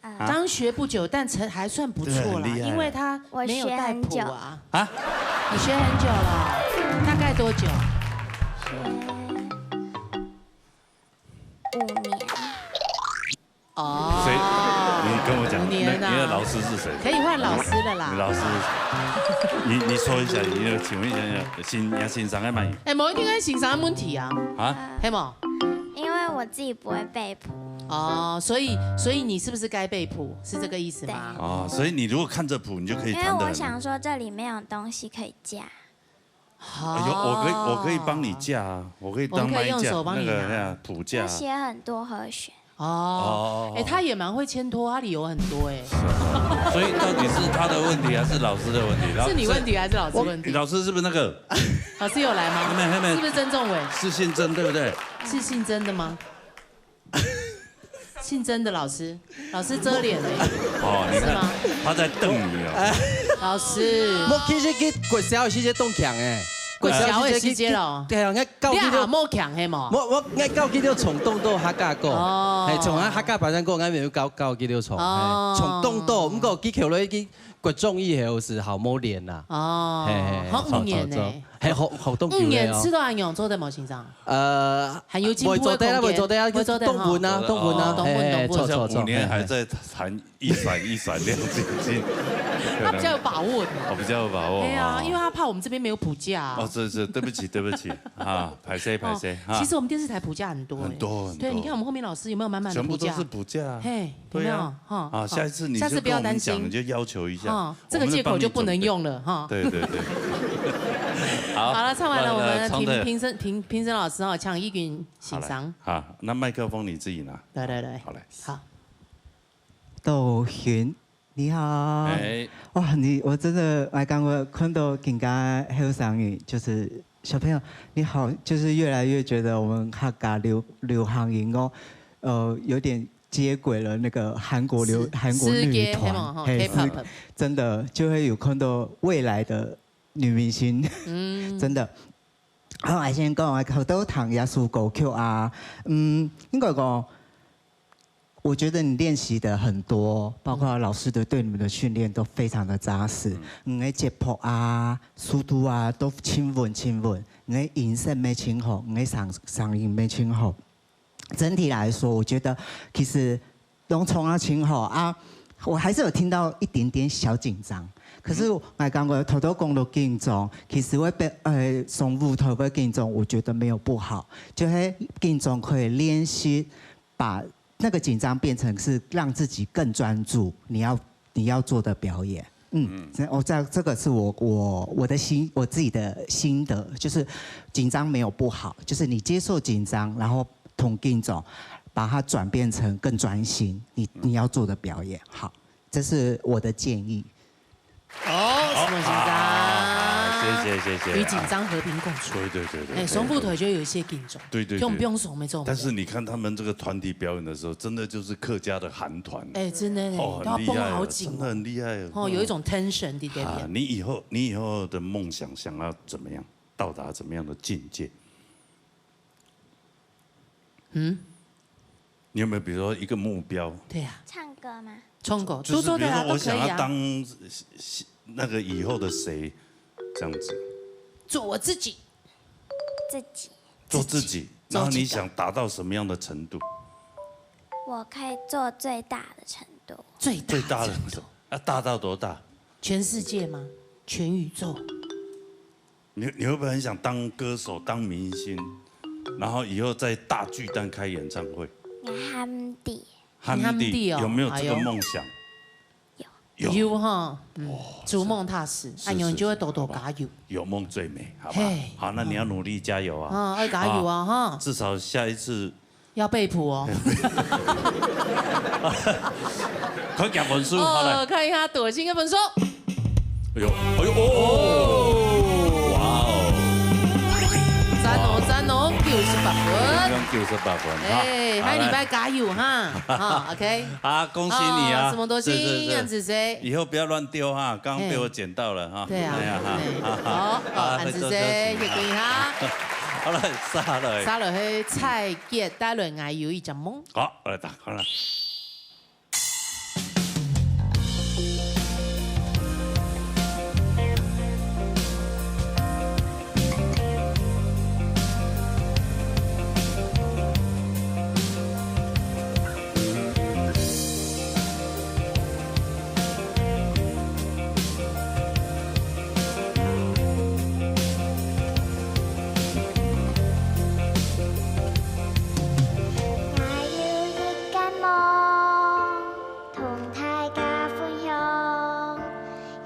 啊。刚学不久，但成，还算不错啦，对，很厉害。因为他没有带谱啊。我学很久。啊？你学很久了，大概多久？学五年。哦。谁？你跟我讲，五年啊。那你的老师是谁？可以换老师了啦。你老师是谁？你，你说一下，你那个，请问一下，先，先生个嘛？哎，无一定係先生个问题啊。啊？系无？因为我自己不会背谱。哦，所以，所以你是不是该背谱？是这个意思吗？对。哦，所以你如果看着谱，你就可以弹得很。因为我想说这里没有东西可以架。哎呦，我可以，我可以帮你架啊，我可以当麦架，我们可以用手帮你拿。那个，那个谱架。要写很多和弦。哦，哦。哎，他也蛮会牵拖，他理由很多哎。所以到底是他的问题还是老师的问题？是你问题还是老师问题？我，老师是不是那个？老师有来吗？后面，后面。是不是曾仲伟？是姓曾，对不对？是姓曾的吗？姓曾的老师，老师遮脸了耶。哦，你看，是吗？他在瞪你哦。老师。我其实去国小的时节当强诶。国小的时节咯。对啊，我到去你也还无强嘿嘛。我，我，我到去你冲动到客家歌。哦。嘿，从啊客家白山歌，我没有到，到去你冲。哦。嘿，冲动到，不过去考了一个国中以后是好无练啦。哦，嘿，嘿，好五年呢。好，好，好，好，五年吃到安阳做得无先生？ 呃，還有進步的空間。袂做得啦，袂做得啦，會做得吼。當穩啊，當穩啊，哦，當穩，嘿，當穩。錯，錯，錯，五年還在彈一閃一閃亮晶晶。他比較有把握的。哦，比較有把握，對啊，哦。因為他怕我們這邊沒有譜架啊。哦，是，是，對不起，對不起，啊，歹勢，歹勢，哦，啊。其實我們電視台譜架很多欸。很多，很多。對，你看我們後面老師有沒有滿滿的譜架？全部都是譜架啊。嘿，有沒有？對啊。哈，啊，好。下一次你就跟我們講，下次不要擔心。你就要求一下。哈，這個借口就不能用了，哈。我們就幫你準備。對，對，對。好，好了，唱完了，我們來，呃，唱的。評，評審，評，評審老師哈，搶一軍 欣賞。好，來，好，那麥克風你自己拿。來，來，來。好，來。好。杜煥，你好。哎。哇，你，我真的，我感覺看到更加後生人，就是小朋友，你好，就是越來越覺得我們客家流，流行音樂，呃，有點接軌了那個韓國流，是，韓國女團，世界，嘿嘛，吼，嘿，K-pop。是，真的，就會有看到未來的女明星，嗯。真的。 好，我先講，我好多聽這首歌曲啊，嗯，應該講，我覺得你練習的很多，包括老師的對你們的訓練都非常的扎實。嗯。你的節拍啊、速度啊，都盡穩盡穩，你的音色也盡好，你的聲，聲音也盡好。 整體來說，我覺得其實攏唱啊盡好啊，我還是有聽到一點點小緊張。可是我感覺頭頭講到緊張，其實會被，呃，上舞台會緊張，我覺得沒有不好，就係緊張可以練習把那個緊張變成是讓自己更專注，你要，你要做的表演。 嗯，嗯。這，哦，這，這個是我，我，我的心，我自己的心得，就是緊張沒有不好，就是你接受緊張，然後同緊張，把它轉變成更專心，你，嗯。你要做的表演。好，這是我的建議。哦，好，沈先生。啊，謝謝，謝謝。與緊張和平共處。對，對，對，對，哎，對，上舞台就有一些緊張。 對，對，對。用不用手沒做。但是你看他們這個團體表演的時候，真的就是客家的韓團。哎，真的呢，哦，很厲害哦，都要繃好緊哦。真的很厲害哦。哦，有一種tension在這邊。啊，你以後，你以後的夢想想要怎麼樣，到達怎麼樣的境界？嗯？你有沒有比如說一個目標？對啊。唱歌嗎？唱歌，就是都做得啊，比如說我想要當，都可以啊。那個以後的誰，這樣子。做我自己。 自己。做自己，自己。然後你想達到什麼樣的程度？我可以做最大的程度。最大的程度。最大的程度，要大到多大？全世界嗎？全宇宙？你，你會不會很想當歌手、當明星，然後以後在大巨蛋開演唱會？我喊你。喊你哦，有沒有這個夢想？哎喲。 有。有哈，嗯，哦，逐夢踏實，是，哎喲，是，你就會多多加油。有夢最美，好吧？嘿，好，那你要努力加油啊。啊，要加油啊，啊，哈。至少下一次要背譜哦。快講分數，好來。哦，看一下朵心的分數。哎喲，哎喲，哦，哇哦。十讚哦，讚哦，九十八分。用九十八分哈。哎，好，下禮拜加油哈。好，OK。啊，恭喜你啊！啊，什麼東西，是，是，是。楊子水。以後不要亂丟哈，剛剛被我撿到了哈。哎。對啊，哎呀，哈，對。哈，哈。好，好，啊，楊子水，會做，做，謝謝你哈。好了，續落去。續落去，蔡潔帶來，𠊎有一隻夢。好，來打開來。同大家分享，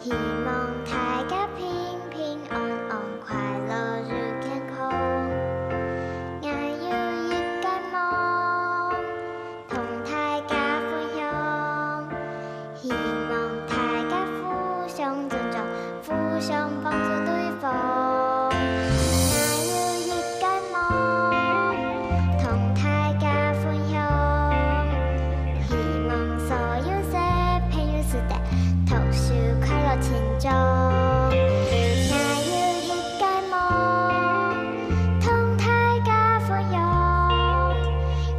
希望大家平平安安、快樂又健康。𠊎有一個夢，同大家分享，希望大家互相尊重，互相幫助對方。𠊎有一個夢，同大家分享，希望所有小朋友時代讀書快樂成長。𠊎有一個夢，同大家分享，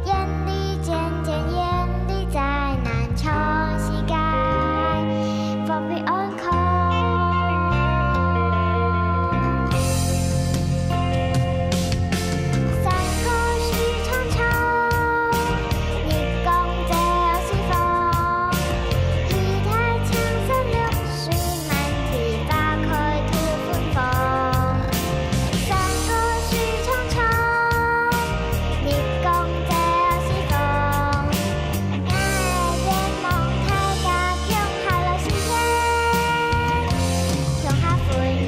遠離戰爭，遠離災難，全世界和平安康。山歌水長長，日光照四方，期待青山綠水，滿地花開吐芬芳。山歌水長長，日光照四方。 𠊎願望大家共下來實現，共下分享。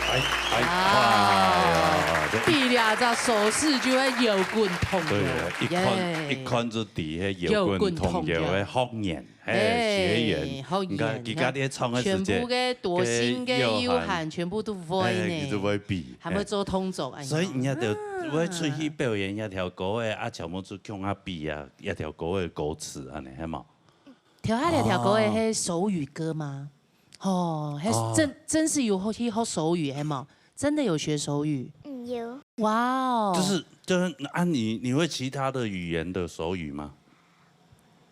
哎，哎，啊，哎呀，這一比這隻手勢就會有滾動的。對，一看，耶。一看就知係有滾動搖个學員，有滾動搖。嘿，哎，學員。學員。你看，佢家己唱个時節，全部个大聲个、幼漢，全部都會呢。哎，佢都會比，還會做動作，哎呀。所以人家就會出去表演這條歌个，啊，全部就共下比啊，這條歌个歌詞恁呢，係無？頭下這條歌个係手語歌嗎？ 哦，還真，哦。真係有去學手語，係無？真的有學手語？嗯，有。哇哦。就是，就是，啊，你，你會其他的語言的手語嗎？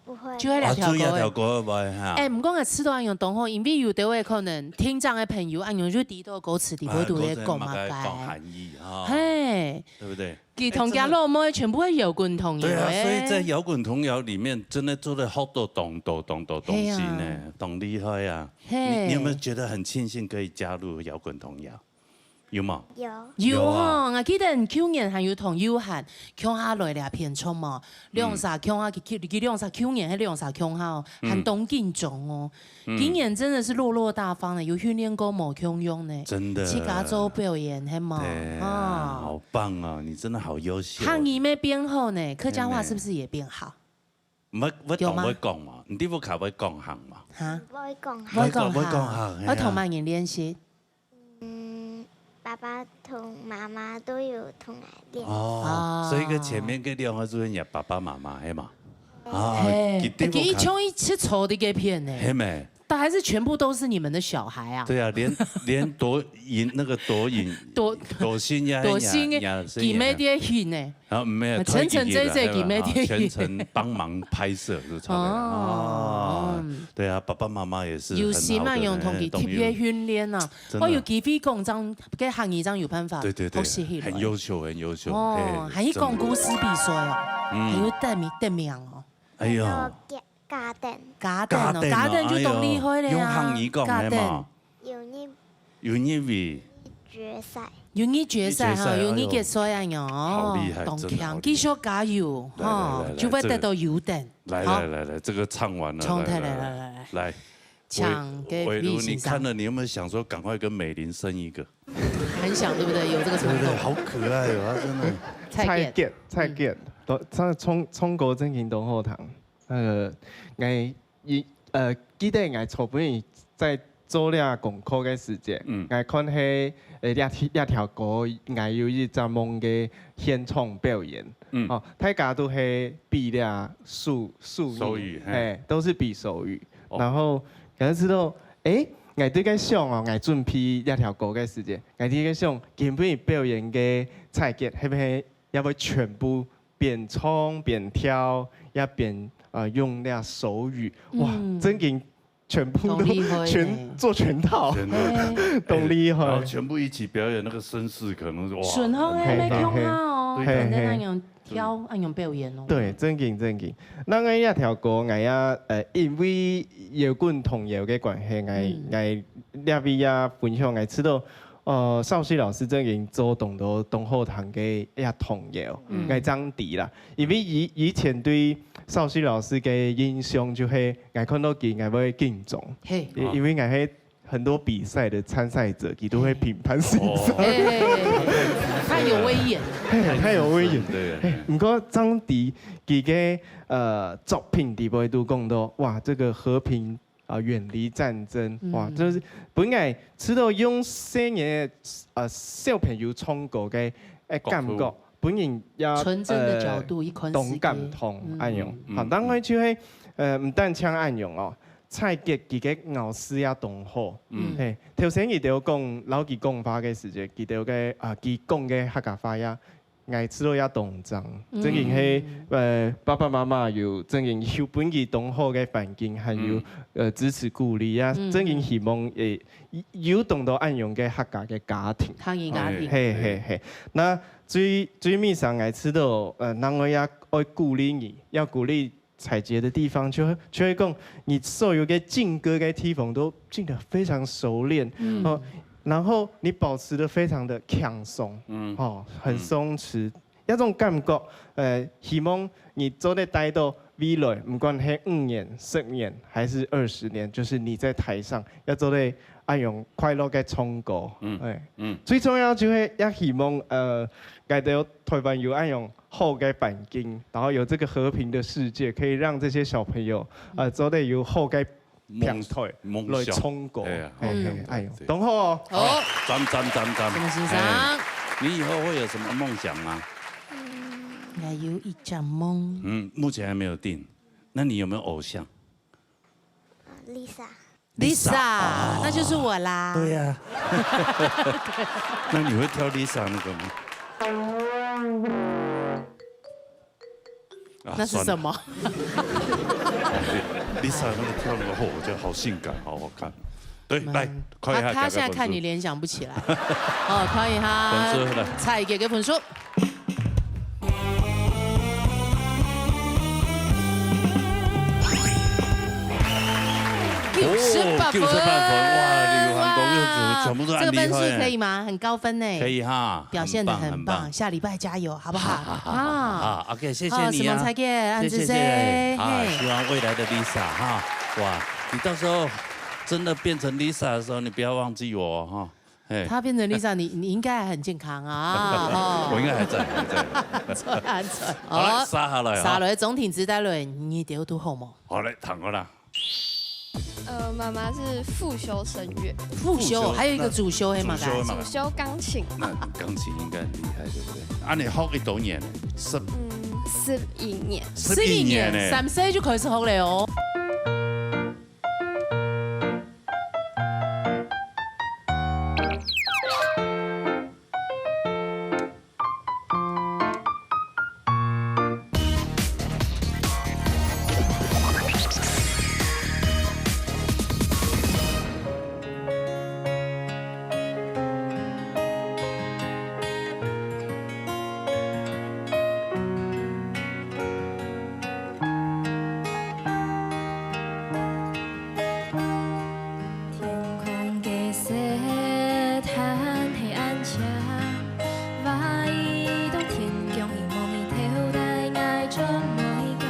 不會。就係這條歌个。啊，就這條歌會哈。哎，毋過𠊎試著恁樣當好，因為有兜个可能聽障个朋友恁樣就知道歌詞裡背肚在講麼个。啊，歌詞麼个講含義哈。嘿。對不對？ 佢同厥老妹全部係搖滾童謠欸。對啊，所以在搖滾童謠裡面，真的做得學到當多當多東西呢，嘿啊。當厲害啊！嘿。你，你有沒有覺得很慶幸可以加入搖滾童謠？有無？有。有吼，有啊。𠊎記得舊年還有同佑涵共下來這片唱嘛，兩儕共下，佢，佢兩儕舊年係兩儕共下哦，還當緊張哦。今年真的是落落大方呢，有訓練過無共樣呢。真的。自家做表演，係無？對啊，啊。好棒啊，你真的好優秀啊。客語乜變好呢，客家話是不是也變好？ 毋會，會當會講嘛？你在屋下會講客嘛？哈？會講客。會講客。會講客，係啊。會同麼人練習？嗯，爸爸同媽媽都有同𠊎練習。哦，哦。所以个前面个兩個就係你爸爸媽媽，係嘛？哦，係，佢在屋下。佢一唱一直坐在該片呢。係咩？但還是全部都是你們的小孩啊？對啊，連，連抖音，那個抖音，抖，抖音呀，抖音呀，呀，佢乜在那呢。 啊，毋係，晨晨姐姐佢乜在全程幫忙拍攝，就超厲害。哦。哦，對啊，爸爸媽媽也是很好的，有心啊，用同佢特別訓練啊。哎，當然。真的。我有機會講，正，該客語正有辦法，對，對，對，學習起來。很優秀，很優秀。哦，嘿，還去講故事比賽哦，真的。嗯。還有得名，得名哦。哎呀。還有家，家庭。家庭哦，家庭，家庭就當厲害了呀。哎呦，用客語講，家庭。係嘛？ 有日，有日語。決賽。有日決賽哈，有日決賽，有日決賽啊喲，哎呦，好厲害，當強，真的好厲害。繼續加油，來，來，哈，來，來，就會得到優等。這個，來，好。來，來，來，這個唱完了，唱起來，來，來，來，來，來。來，請給魏如，魏如，你看了，你有沒有想說趕快跟美玲生一個？很想，對不對？有這個衝動。對不對？好可愛哦，他真的。蔡健。蔡健，蔡健，嗯。都，他唱，唱歌真的當好聽。 呃，𠊎，一，呃，記得𠊎昨晡日在做這功課个時節，嗯。𠊎看係，呃，這，這條歌，𠊎有一隻夢个現場表演。嗯。哦，大家都係比這手，手語，手語，嘿。嘿，都是比手語。哦。然後，可能知道，誒，𠊎對該想哦，𠊎準備這條歌个時節，𠊎對該想，今晡日表演个蔡健，係毋係也會全部 邊唱邊跳，也邊，呃，用這手語。哇，嗯。正經全部都當厲害呢。全，做全套。真的。嘿。當厲害。然後全部一起表演，那個聲勢可能是，哇，順風欸，很大。沒空啊哦，嘿，嘿，嘿。可能那樣跳，嘿，嘿。那樣表演哦。對，正經，正經。那𠊎這條歌，𠊎也，呃，因為搖滾童謠个關係，𠊎，嗯。𠊎這位也分享，𠊎知道 呃，紹希老師正經做當多當好聽个這童謠，嗯。𠊎正知啦。因為以，以前對紹希老師个印象就係，𠊎看到佢，𠊎會緊張。嘿。因，因為𠊎係很多比賽的參賽者，佢都會評判審查。哦。嘿，嘿，嘿，太有威嚴。嘿，太有威嚴。對。嘿，毋過正知佢个，呃，作品裡背都講到，哇，這個和平 啊，遠離戰爭，嗯。哇，就是本來知道用細人个，呃，小朋友唱歌个，呃，角度。感覺，本人也，純真的角度，呃，一款世界。當感動，嗯。恁樣。嗯，好，當然就係，呃，毋單淨恁樣哦，蔡健佢个咬字也當好。嗯。嘿，頭先佢兜講，摎佢講話个時節，佢兜个，啊，佢講个客家話也 𠊎知道也當正，嗯。正經係，呃，爸爸媽媽有正經有分佢當好个環境，還有，嗯。呃，支持鼓勵啊，嗯。正經希望，誒，有當多恁樣个客家个家庭。客家家庭。嘿，嘿，嘿。那最，最尾上，𠊎知道，呃，另外也愛鼓勵你，要鼓勵 蔡健个地方，就，就會講，你所有个進歌个地方都進得非常熟練，嗯。哦，然後你保持得非常的輕鬆，嗯。哦，很鬆弛。嗯。那種感覺，呃，希望你做得帶到未來，毋管係五年、十年還是二十年，就是你在台上要做得恁樣快樂个唱歌。嗯。哎。嗯。最重要就係也希望，呃，𠊎兜台灣有恁樣 好个環境，然後有這個和平的世界，可以讓這些小朋友，呃，做得有好个平台來唱歌。夢，夢想。哎呀，嘿，嘿，好。哎喲，對。當好哦。好。讚，讚，讚，讚。什麼先生？哎，你以後會有什麼夢想嗎？嗯。𠊎有一隻夢。嗯，目前還沒有定。那你有沒有偶像？Lisa。 Lisa，Lisa，哦。那就是我啦。對呀。那你會跳Lisa那個嗎？啊，那是什麼？算了。Lisa那個跳那個，哦，我覺得好性感，好好看。對，來，看一下，他，他現在看你聯想不起來。哦，看一下，分數，來。蔡健个分數。 九十八分。哦，九十八分，哇，你有看過，哇。全部都很厲害。这个分数可以吗？很高分呢。可以哈，表现得很棒，很棒，很棒。下礼拜加油，好不好？好，好，好，好，啊。好，OK，谢谢你啊。好，承蒙琛姐，恁仔細，謝谢，謝谢。啊，嘿。希望未来的Lisa哈，哇，你到时候真的变成Lisa的时候，你不要忘记我哦，哈。嘿。她变成Lisa，你，你应该还很健康啊，哦。我应该还在，还在。还在，还在。好，来，哦。紲下来哈。紲落总体值带落，你觉得好无？好，来，躺好啦。 呃，妈妈是复修声乐。复修，复修，还有一个主修，那，嘿嘛，主修嘛。主修钢琴。那钢琴应该很厉害，对不对？啊，你学几多年了？十，嗯，十一年。十一年呢？三岁就开始学了哦。 天空个色還係恁青，畫一張天弓，希望你偷帶𠊎做媒介。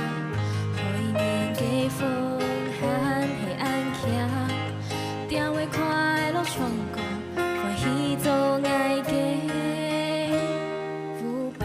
海面个風還係恁強，調个快樂唱歌，歡喜做𠊎个舞伴。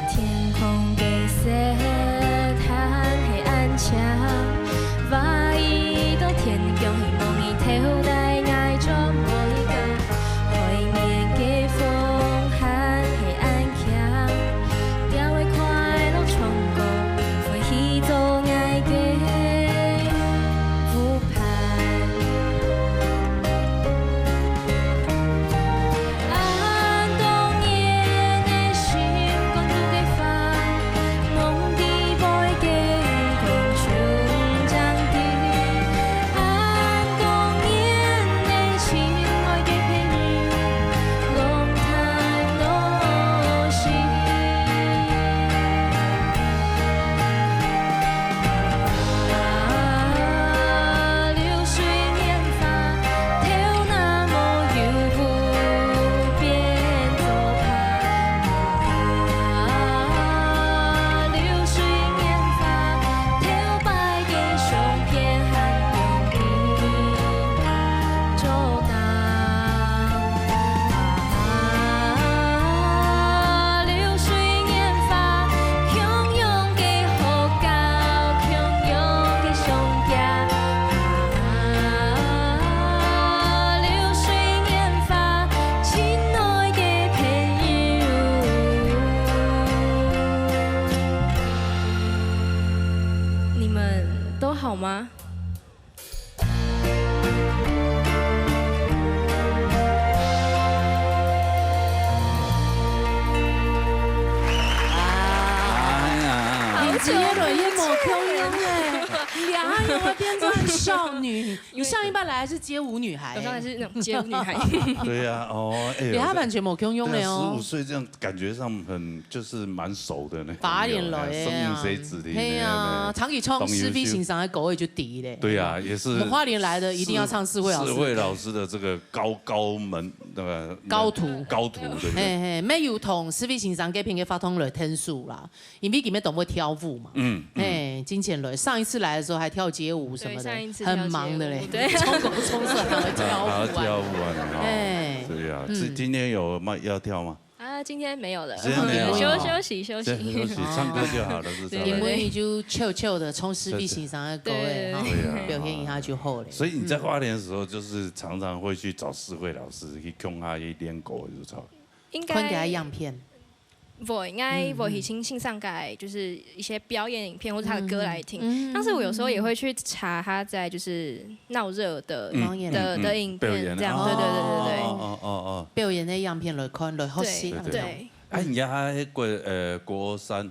天空个色還係恁青，畫一張天弓，希望你偷帶𠊎做媒介。海面个風還係恁強，調个快樂唱歌，歡喜做𠊎个舞伴。 你们都好吗？ 哎呀，你直接轮也无共样哎，你两下又会变成少女。你上一班来还是街舞女孩，我上来是那种街舞女孩。对呀，哦，哎呦，你还完全无共样的哦。对啊，十五岁这样感觉上很，就是蛮熟的呢。八年了耶。生命谁指定的，嘿啊，哎，长期唱施飞先生的歌也就低嘞。对啊，也是。我们花莲来的一定要唱施慧老师的。施慧老师的这个高，高门，那个高徒。高徒，对不对？嘿嘿，没有同施飞先生这片的发通了天数啦。 因为佢们懂得跳舞嘛。嗯，嗯。哎，金钱雷上一次来的时候还跳街舞什么的，对，上一次跳街舞，很忙的嘞，对。冲口冲色还会跳舞啊。还要跳舞啊，你看。哎，对啊，这今天有吗？要跳吗？啊，今天没有了，今天没有了。休休息休息。休息，唱歌就好了，是这样。对对对。今晡日就笑笑的，唱施碧先生的歌的哈，对啊。表现一下就好了。所以你在花莲的时候，就是常常会去找世慧老师，去共下去练歌，就唱。应该看给他样片。 會，應該會去欣欣賞个，就是一些表演影片或者他的歌來聽。但是我有時候也會去查他在就是鬧熱的的的影片這樣，對對對對對。哦哦哦。表演个影片來看，來學習。對對。哎，你家還國呃国三，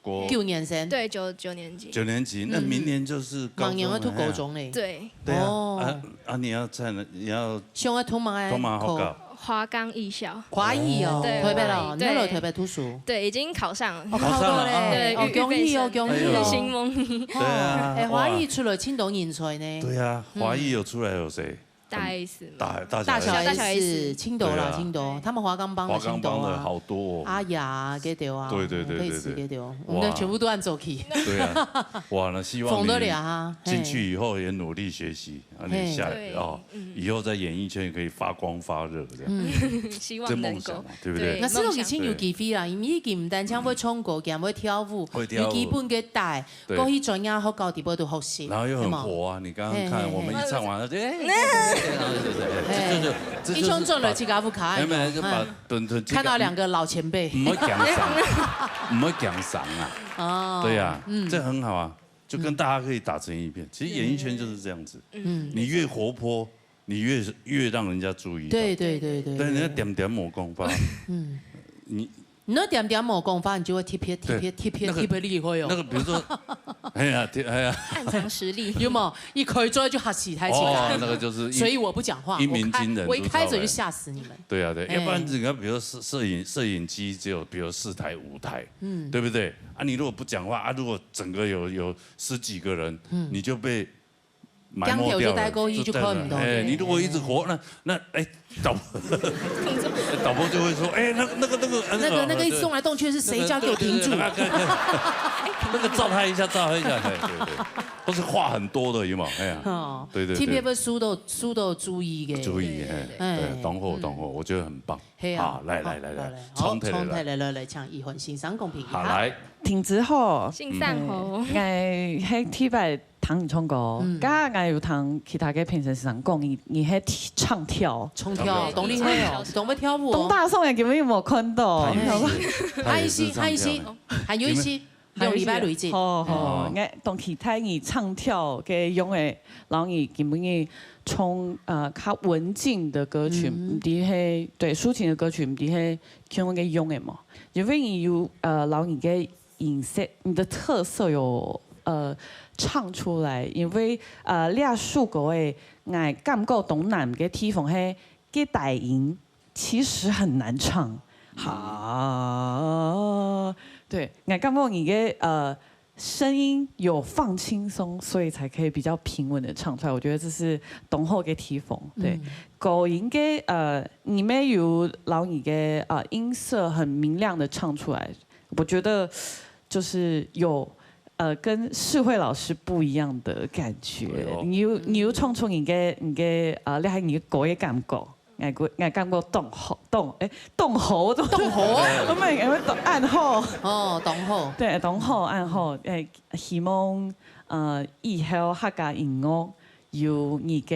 国九年生。对，九九年级。九年级，那明年就是高中了。明年要读高中嘞。对。对啊，啊啊，你要在哪？你要想要读么个？读么个学校？ 华冈艺校。华艺哦，对，特别咯，华艺，你要来特别读书。对，已经考上了。哦，考到嘞，对，哦，恭喜哦，恭喜哦。新梦。对啊，哎，华艺出来青岛人才呢。对啊，华艺有出来有谁？大 S 嘛。大大小 S。大小 S，青岛啦，青岛，他们华冈帮的青岛啊。华冈帮的好多哦。阿雅，给丢啊，对对对对对。佩慈给丢，我们的全部都按走去。对啊，哇，那希望你进去以后也努力学习。 啊，你下哦，以后在演艺圈也可以发光发热这样。希望能够。这梦想嘛，对不对？那是有以前有机会啦，因为已经毋单单会唱歌，佢还会跳舞，会跳舞，有基本个带，对。过去专业学校底部都学习，然后又很活啊！你刚刚看我们一唱完，就哎，这这这这这这，一唱转了自家屋下，没有没有，就把蹲蹲，看到两个老前辈，唔好讲伤，唔好讲伤啊！哦，对呀，这很好啊。 就跟大家可以打成一片。其实演艺圈就是这样子，嗯，你越活泼，你越越让人家注意到。对对对对，对，人家点点某公发，嗯，你你那点点某公发，你就会特别特别特别特别厉害哦。那个比如说，哎呀，哎呀，暗藏实力，有没有？一开嘴就吓死台起来，哦，那个就是一所以我不讲话，一鸣惊人，我一开嘴就吓死你们。对啊对，要不然你看，比如说摄影摄影机只有比如四台五台，嗯，对不对？啊，你如果不讲话啊，如果整个有有 十几个人，你就被埋没掉了。就看不到。哎，你如果一直活，那那哎，导导播就会说，哎，那个那个那个那个那个一直动来动去是谁？叫给我停住。那个照他一下，照他一下，哎，对对，或是话很多的有没有？哎呀，哦，对对对，特别会输到输到注意个，注意，哎，对，懂后懂后，我觉得很棒。 係啊，好，來來來來，好，來，來，來，來，請一凡先生公平。好，來，聽之後，先生好，𠊎係第一擺聽你唱歌，剛剛𠊎有聽其他个評審先生講，你你係唱跳，唱跳，當厲害哦，當會跳舞哦，當大宋个根本就無看到，還有一些，還有一些，還有一些。 兩禮拜累積。好好，哦，𠊎當期待你唱跳个樣仔，然後你今晡日唱呃較文靜的歌曲，嗯，毋知係對抒情的歌曲，毋知係像个樣仔無？因為你有呃，然後你个音色，你的特色有呃唱出來，因為呃這首歌仔，𠊎感覺當難个地方係个低音。 其實很難唱。好，對，𠊎感覺你个呃聲音有放輕鬆，所以才可以比較平穩的唱出來。我覺得這是當好个地方。對，高音个呃，你沒有讓你个呃音色很明亮的唱出來，我覺得就是有呃跟世慧老師不一樣的感覺。你有你有唱出你个你个呃，你還你个高个感覺。 𠊎个𠊎感覺當好，當誒當好，當好，毋係，𠊎當暗好。哦，當好。對，當好暗好。誒，希望呃以後客家音樂有你个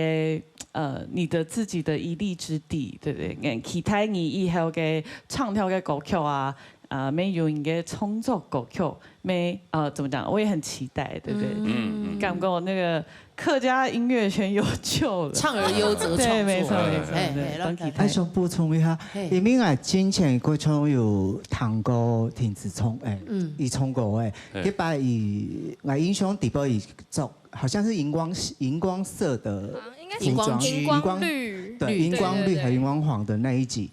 呃你的自己的一立之地，對不對？誒，期待你以後个唱跳个歌曲啊， 啊，沒有你个創作歌曲，沒呃怎麼講，我也很期待，對不對？嗯，感覺那個客家音樂圈有救了，唱而優則創作，對，沒錯沒錯，對，當期待。還想補充一下，因為𠊎之前過去有聽過鄭智聰，誒，佢唱歌誒，該擺佢，𠊎印象底背佢著，好像是螢光螢光色的服裝，應該是螢光綠，對，螢光綠還有螢光黃的那一集。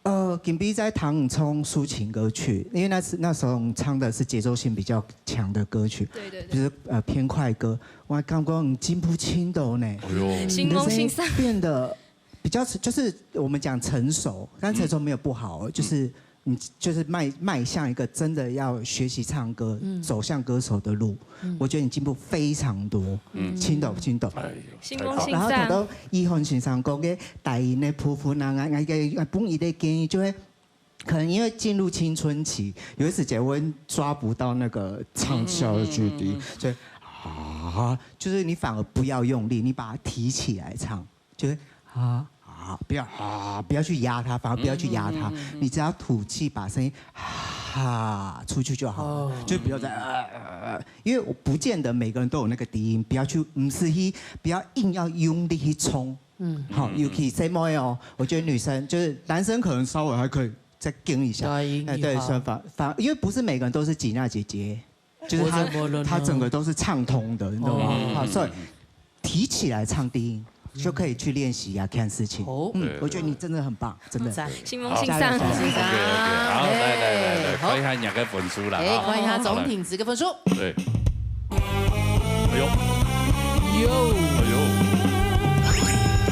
呃，今晡日在聽你唱抒情歌曲，因為那時那時候你唱的是節奏性比較強的歌曲，對對對，就是呃偏快歌，我感覺你進步盡多呢。哎呦，你的聲音變得比較就是我們講成熟，但成熟沒有不好哦，就是你就是迈，迈向一个真的要学习唱歌，走向歌手的路，我觉得你进步非常多。嗯。真的，真的。哎呦，辛苦，太好了。然后頭到一凡先生讲个大音的部分啊，我，我，我分一个建议，就会可能因为进入青春期，有一些时节会抓不到那个唱跳的距离，所以啊，就是你反而不要用力，你把它提起来唱。 就是啊，啊，不要啊，不要去压它，反而不要去压它。你只要吐气，把声音哈出去就好了，就不要再呃，呃，呃，因为我不见得每个人都有那个低音，不要去，不是去，不要硬要用力去冲。嗯，好，尤其細妹哦，我觉得女生就是男生可能稍微还可以再硬一下，对，硬一下。哎，对，所以反，反，因为不是每个人都是吉娜姐姐。 就是他，我怎么了呢？他整个都是畅通的，你懂吗？哦。好，所以提起来唱低音，就可以去练习啊，看事情。哦。嗯，对，我觉得你真的很棒，真的。赞。辛苦先生。好，加油，加油。OK，OK，好，来，来，来，来，哎，好。看一下你个分数啦，哎，哈。看一下总品质个分数。好，来。对。哎呦。哟。哎呦。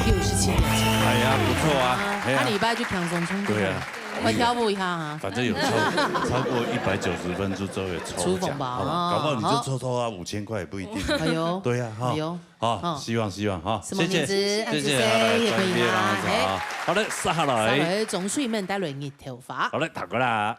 六十七点。哎呀，不错啊。哎呀。下礼拜就轻松冲冲。对啊。 快跳舞一下啊。反正有超，超过一百九十分就就有抽奖，抽红包，好不好？哦，搞不好你就抽抽啊，五千块也不一定。哎呦。对呀，哈。哎呦。好，哦。希望，希望，哈。什么名字？谢谢，谢谢，好，来，谢谢，欢迎啊，嘿。好，来，接下来。接下来，钟水妹带来日头花。好，来，打过来啊。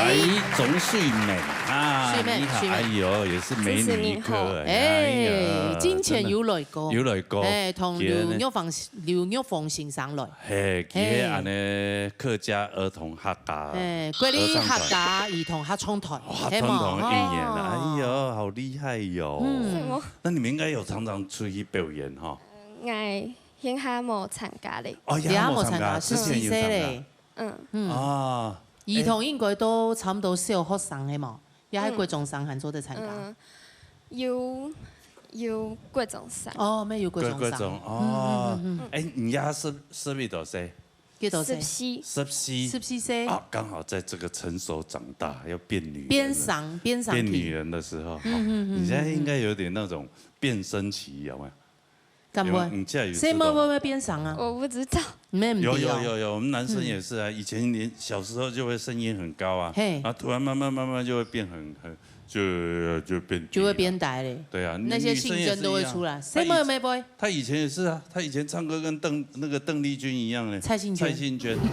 哎，钟水妹啊，水妹，你好，水妹。哎呦，也是美女一颗，真是你好。哎呀，哎，之前有来过。真的。有来过。哎，同刘玉凤，刘玉凤先生来。嘿，佢係恁呢客家儿童客家，哎，國立客家兒童合唱團，哦，合唱團一年了，哎呦，好厲害哟。嗯。什么？那你们应该有常常出去表演哈？嗯，哎， 現下無參加咧。哦，也無參加，也無參加，之前有參加。十四歲咧。嗯。嗯。啊，兒童應該都差毋多小學生係無？也係國中生還做得參加？嗯，有，有國中生。哦，乜有國中生。國，國中，哦。嗯，嗯，嗯。哎，你也十，十一多歲？幾多歲？十四。十四。十四歲。啊，剛好在這個成熟長大，要變女人了。變生，變生期。變女人的時候，嗯，嗯，嗯，你現在應該有點那種變聲期，有沒有？敢會？有，你這樣有知道嗎？細妹會不會變生啊？我不知道。你們毋知哦。有，有，有，有，我們男生也是啊，嗯。以前年，小時候就會聲音很高啊，嘿。然後突然慢慢慢慢就會變很，很，就，就變低了。就會變低了。對啊，那些性徵都會出來。女生也是一樣。細妹會不會？她以前也是啊，她以前唱歌跟鄧，那個鄧麗君一樣呢。蔡幸娟。蔡幸娟，對。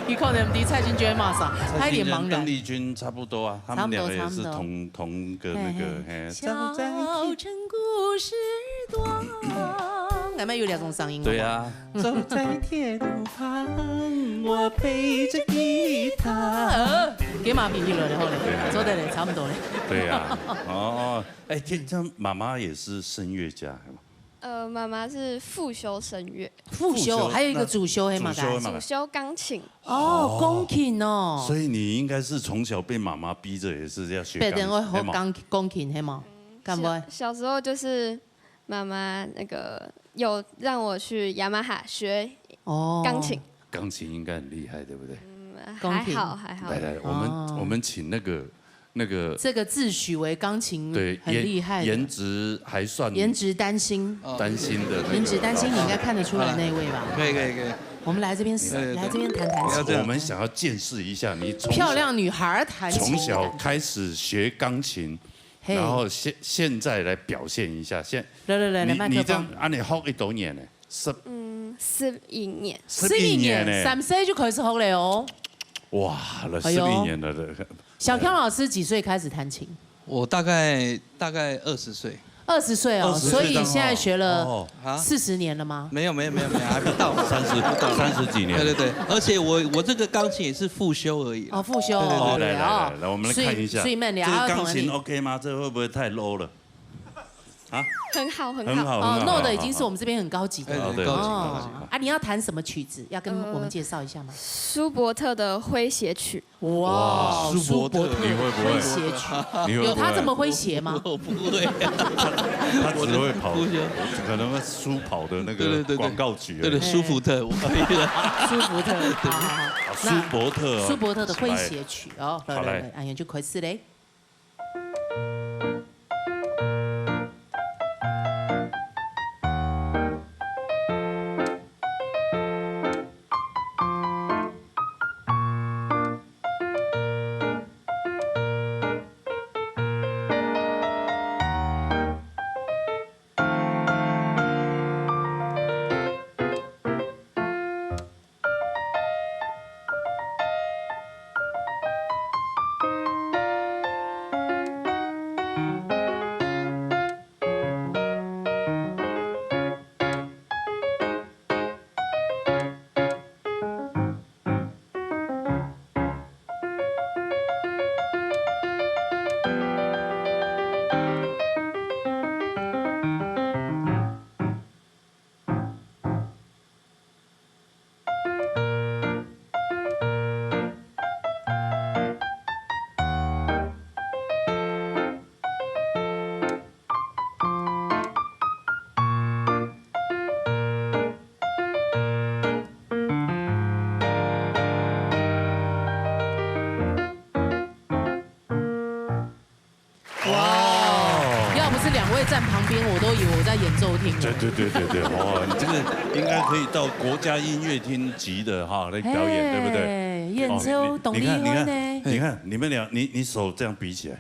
你可能毋知蔡幸娟嘛啥，蔡幸娟、她一臉茫然。鄧麗君差不多啊，他們兩個也是同，差不多，差不多。同個那個，嘿，嘿。 嘿，走在鐵，小城故事多。俺們有兩種嗓音，對啊。好不好？走在鐵路旁，我背著吉他。呃，給馬比一輪，然後呢？對啊。做得嘞，差不多嘞。對啊。哦，哎，這，這樣媽媽也是聲樂家，是嗎？呃，媽媽是副修聲樂。副修，副修，還有一個主修，那，嘿，嘛，主修，嘿，嘛，主修鋼琴。哦，哦。鋼琴哦。所以你應該是從小被媽媽逼著，也是要學鋼琴，對，對，我學，嘿嘛。鋼，鋼琴，嘿嘛。嗯，敢會？小，小時候就是媽媽那個有讓我去雅馬哈學，哦。鋼琴。鋼琴應該很厲害，對不對？嗯，鋼琴。還好，還好。來，來，我們，哦。我們請那個，那個，這個自詡為鋼琴，對，很厲害的。顏，顏值還算，顏值擔心。擔心的那個，顏值擔心，你應該看得出來那位吧？可以，可以，可以。我們來這邊，對，對，對。來這邊談談琴。不要這樣。我們想要見識一下你從小，漂亮女孩彈琴的感覺。從小開始學鋼琴， 嘿。然後現，現在來表現一下，現，來，來，來，來，你，麥克風。你這樣，恁樣學幾多年呢？十，嗯，十一年。十一年呢？十一年，三歲就開始學了哦。哇，那，哎呦。十一年了，這個。小康老師幾歲開始彈琴？我大概，大概二十歲。二十歲哦，二十歲當，所以現在學了，哦。啊？四十年了嗎？沒有，沒有，沒有，沒有，還不到。三十，不到。三十幾年。對，對，對，而且我，我這個鋼琴也是副修而已啦。哦，副修，對，對，對。哦，來，來，來，來，我們來看一下。所以，所以慢點啊，這個鋼琴同你OK嗎？這會不會太low了？啊？很好，很好。很好，哦，很好，low的已經是我們這邊很高級的了。哎，很高級，哦。高級。啊，你要彈什麼曲子？要跟我們介紹一下嗎？呃，舒伯特的詼諧曲。 哇，哇，舒伯特。舒伯特。你會不會？詼諧曲。你會不會？有他這麼詼諧嗎？我不會啊。他，他只會跑，我的不會。可能舒跑的那個，對，對，對，對。廣告曲而已。對，對，舒福特，我可以了。舒福特，對。好，好，好。啊，舒伯特哦。那舒伯特的詼諧曲哦，好，來，來，來。來，來，哎呀，就開始嘞。 哇，要不是兩位站旁邊，我都以為我在演奏廳了。對，對，對，對，對，哦，你這個應該可以到國家音樂廳級的哈，來表演，對不對？嘿，演奏，哦，你，當厲害呢。你看，你看，你看，你們倆，你，你手這樣比起來，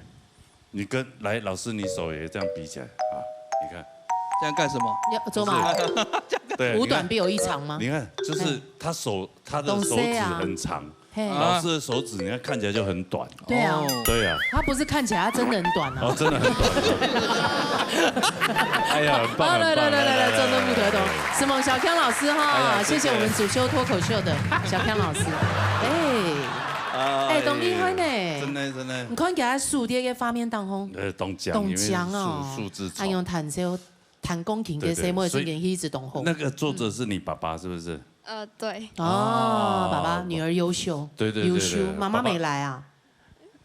你跟，來，老師，你手也這樣比起來啊，你看。這樣幹什麼？要做嘛？不是。對，五短必有一长吗？你看，你看，就是他手，他的手指很长，懂事啊。 嘿。老师的手指，你看，看起來就很短。對啊。哦。对啊。他不是看起来，他真的很短啊。哦，真的很短。哎呀，很棒，好，来，很棒，来，来，来，来，来，来，中正部特同，承蒙小康老師哈，哎呀，謝謝。謝謝我們主修脱口秀的小康老師。哎，哎，哎，當厲害呢。真的，真的。你看起來手在該畫面當中，呃，當靚，當靚哦。因為數，數字長。哎喲，彈奏，彈鋼琴的時候，對，對，所以一直當好。那個作者是你爸爸，是不是？呃，對。哦，爸爸女兒優秀，對對對對，優秀，媽媽沒來啊？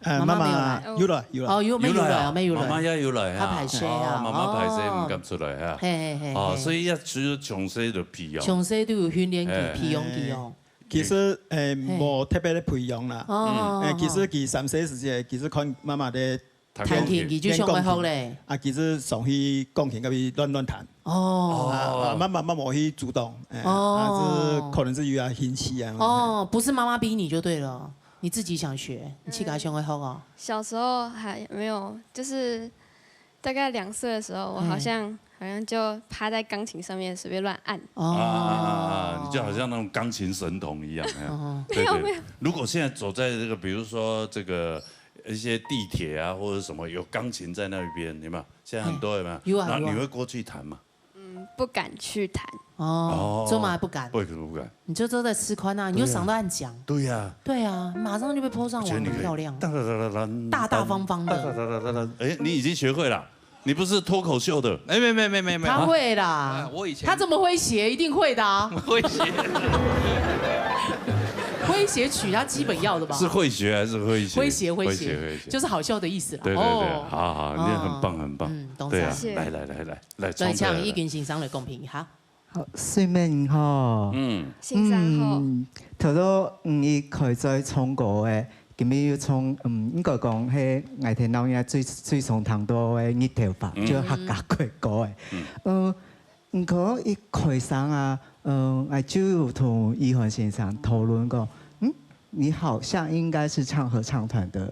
呃，媽媽沒有來。媽媽有來，有來。哦，有，沒有來啊，有來啊，沒有來。媽媽也有來啊。她歹勢啊，哦，媽媽歹勢，哦。毋敢出來啊。嘿嘿嘿，哦，嘿。所以也只有從細就培養。從細就有訓練佢，哎。培養佢哦。其實，誒，嘿。無特別个培養啦。哦，嗯。誒，其實佢三歲時節，其實看媽媽咧 彈琴，佢就想愛學咧。啊，其實上去鋼琴該邊亂亂彈。哦。啊，啊，慢慢慢慢去主動，哎，哦。啊，是可能是有啊興趣啊。哦，不是媽媽逼你就對了，你自己想學，你自家想愛學哦。小時候還沒有，就是大概兩歲的時候，我好像，嗯。好像就趴在鋼琴上面隨便亂按。哦。啊，啊，啊，啊，你就好像那種鋼琴神童一樣，哎。哦。對，對。沒有，沒有。如果現在走在這個，比如說這個 一些地鐵啊，或者什麼有鋼琴在那邊，有沒有？現在很多有沒有？嘿，有啊，然後你會過去彈嗎？有啊。嗯，不敢去彈。哦，哦，做麼个不敢？為什麼不敢？你就坐在吃寬啊，你就賞到恁靚。對呀。對啊，馬上就被po上網，而且你可以很漂亮。噠噠噠噠噠，大大方方的。噠噠噠噠噠，哎，你已經學會了。 你不是脫口秀的？哎，沒，沒，沒，沒，沒。他會啦。哎，我以前他這麼詼諧，一定會的啊。詼諧。詼諧曲他基本要的吧？是詼諧還是詼諧？詼諧，詼諧，詼諧，詼諧。就是好笑的意思啦。對，對，對，哦。好，好，你很棒，哦。很棒。嗯，懂。對啊，謝謝。來，來，來，來，來，對，唱出來。請玉君先生來公平一下。 好，水妹你好。嗯。先生好。嗯，頭頭，嗯，你開嘴唱歌誒，今日又唱，嗯，應該講，係𠊎聽到你最，最常聽到个日頭花，嗯。就客家國歌誒。嗯。呃，你可能一開聲啊，呃，𠊎就有同一涵先生討論過，嗯，你好像應該是唱合唱團的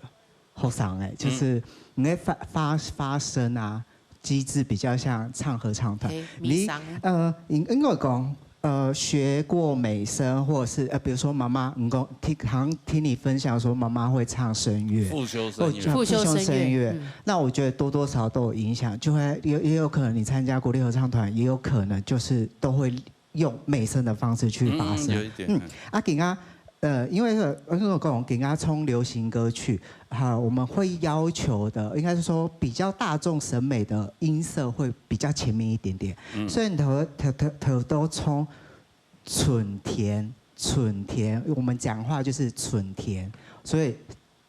學生誒，就是你个發，發，發聲啊，機制比較像唱合唱團。嘿，你，美聲。呃，應，應該講，呃，學過美聲，或者是，呃，比如說媽媽，你講，聽，好像聽你分享說媽媽會唱聲樂，復修聲樂。或者復修聲樂，復修聲樂，嗯。那我覺得多多少少都有影響，就會也，也有可能你參加國立合唱團，也有可能就是都會 用美聲的方式去發聲。嗯，有一點，嗯。嗯。啊，今仔，呃，因為是，因為我講，今仔唱流行歌曲，哈，我們會要求的，應該是說比較大眾審美的音色會比較前面一點點。嗯。所以你頭，頭，頭，頭都唱春天，春天，我們講話就是春天，所以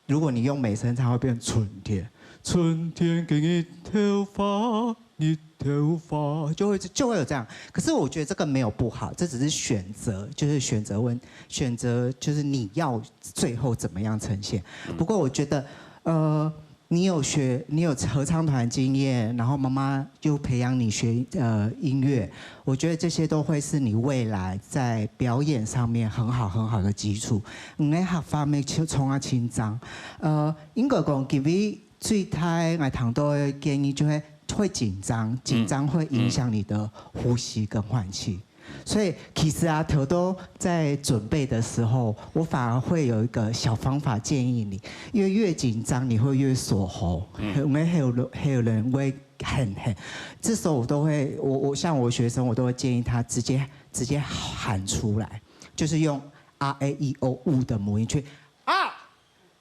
如果你用美聲唱，會變春天，春天的日頭花，日頭花，就會，就會有這樣。可是我覺得這個沒有不好，這只是選擇，就是選擇問，選擇就是你要最後怎麼樣呈現。嗯。不過我覺得，呃，你有學，你有合唱團經驗，然後媽媽就培養你學，呃，音樂，我覺得這些都會是你未來在表演上面很好很好的基礎。你个客話乜就唱啊真正，呃， 應該講，今日最大𠊎聽到个建議就係會緊張，緊張會影響你的呼吸跟換氣。嗯。所以其實啊，頭都在準備的時候，我反而會有一個小方法建議你，因為越緊張你會越鎖喉，嗯。因為還有人，還有人會很，很，這時候我都會，我，我，像我學生，我都會建議他直接，直接喊出來，就是用 啊、e、i、o、u的母音去，啊、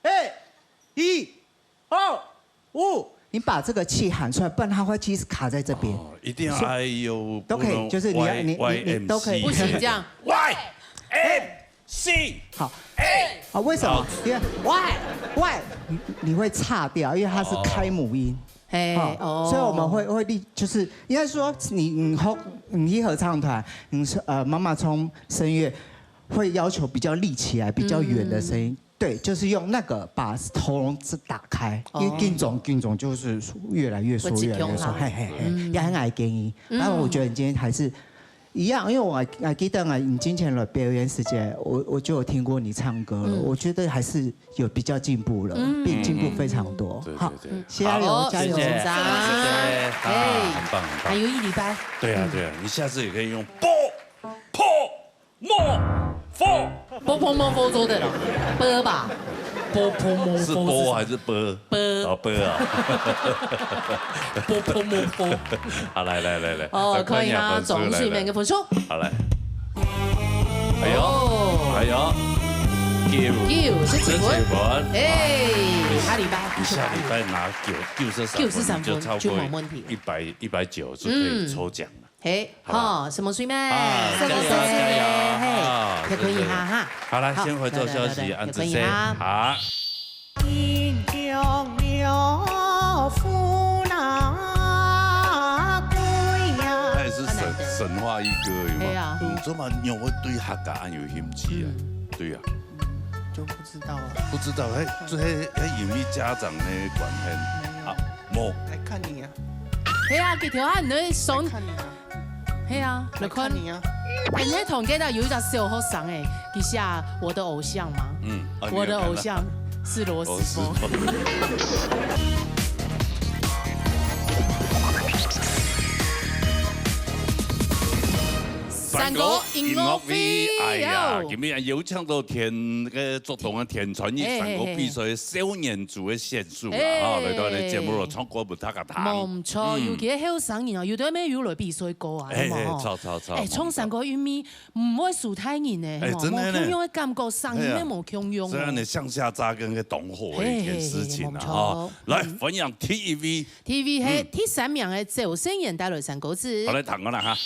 e、i、o、u，你把這個氣喊出來，不然它會其實卡在這邊。哦，一定要 i、e、o、u，都可以，不能就是你要，你，你，你都可以。Y、M、C。不行，這樣。Y、M、C。好。A。啊，為什麼？好。因為 y，y，你，你會岔掉，因為它是開母音。哦。嘿，哦，哦。所以我們會，會立，就是應該說你，你合，你一合唱團，你是，呃，媽媽唱聲樂，會要求比較立起來、比較遠的聲音。嗯。對，就是用那個把喉嚨打開，因為哦。緊張，緊張就是越來越縮，會越來越縮，會緊張啊。嘿，嘿，嘿，嗯。也很愛建議。嗯。然後我覺得你今天還是一樣，因為我還，還記得啊，你之前來表演時間，我，我就有聽過你唱歌了，嗯。我覺得還是有比較進步了，嗯。並進步非常多。嗯。對，好，對，對。嗯。加油，好，加油。謝謝，謝謝，謝謝。啊，哎，很棒，很棒。還有一禮拜。對啊，嗯。對啊，你下次也可以用啵、破、 啵、啵。啵啵啵啵做得了，啵吧？啵啵啵啵。是啵還是啵？啵。哦，啵啊。啵啵啵啵。好，來，來，來，來。哦，來，可以嗎？看一下分數，總是每個分數。來，來。哎呦，哦。哎呦。九。九，是幾分？十幾分。哎，下禮拜。你下禮拜拿九，九十三分，九十三分，你就超過就沒問題了。一百，一百九就可以抽獎了。嗯。嘿，好不好？好，什麼水咩？啊，什麼水咩？加油，加油，嘿，啊，調羹一下哈。好，來，好，先回做消息，來，來，來，來，按時先，調羹一下。好。他也是神，神話一哥，有沒有？嘿啊。嗯，這麼牛會對客家恁有興趣啊？嗯。對啊。嗯，就不知道啊。不知道，嘿，這，嘿，嘿，因為家長的關係。沒有。啊，無。來看你啊。嘿啊，佢頭下你的手。來看你啊。 係啊，你看，你看你啊。哎，你同該搭有一隻小學生哎，佢寫我的偶像嘛，嗯，啊，我的偶像是羅時豐。羅時豐。山歌音樂會，哎呀，今日有請到田，該个竹東个田川義山歌比賽少年組个選手啦，哈，來到咱節目咯，唱歌分大家聽。無錯，尤其後生人哦，有兜乜有來比賽歌啊。 哎，哎，著，著，著，哎，唱山歌韻味毋會輸大人呢，哎，吼，真的呢。無共樣个感覺，聲音也無共樣哦。係啊，這樣的向下扎根个當好的一件事情啊，嘿，嘿，嘿，哈。來，歡迎第一位。第一位係第三名个趙聖言帶來山歌詞。好，來，聽看啦哈。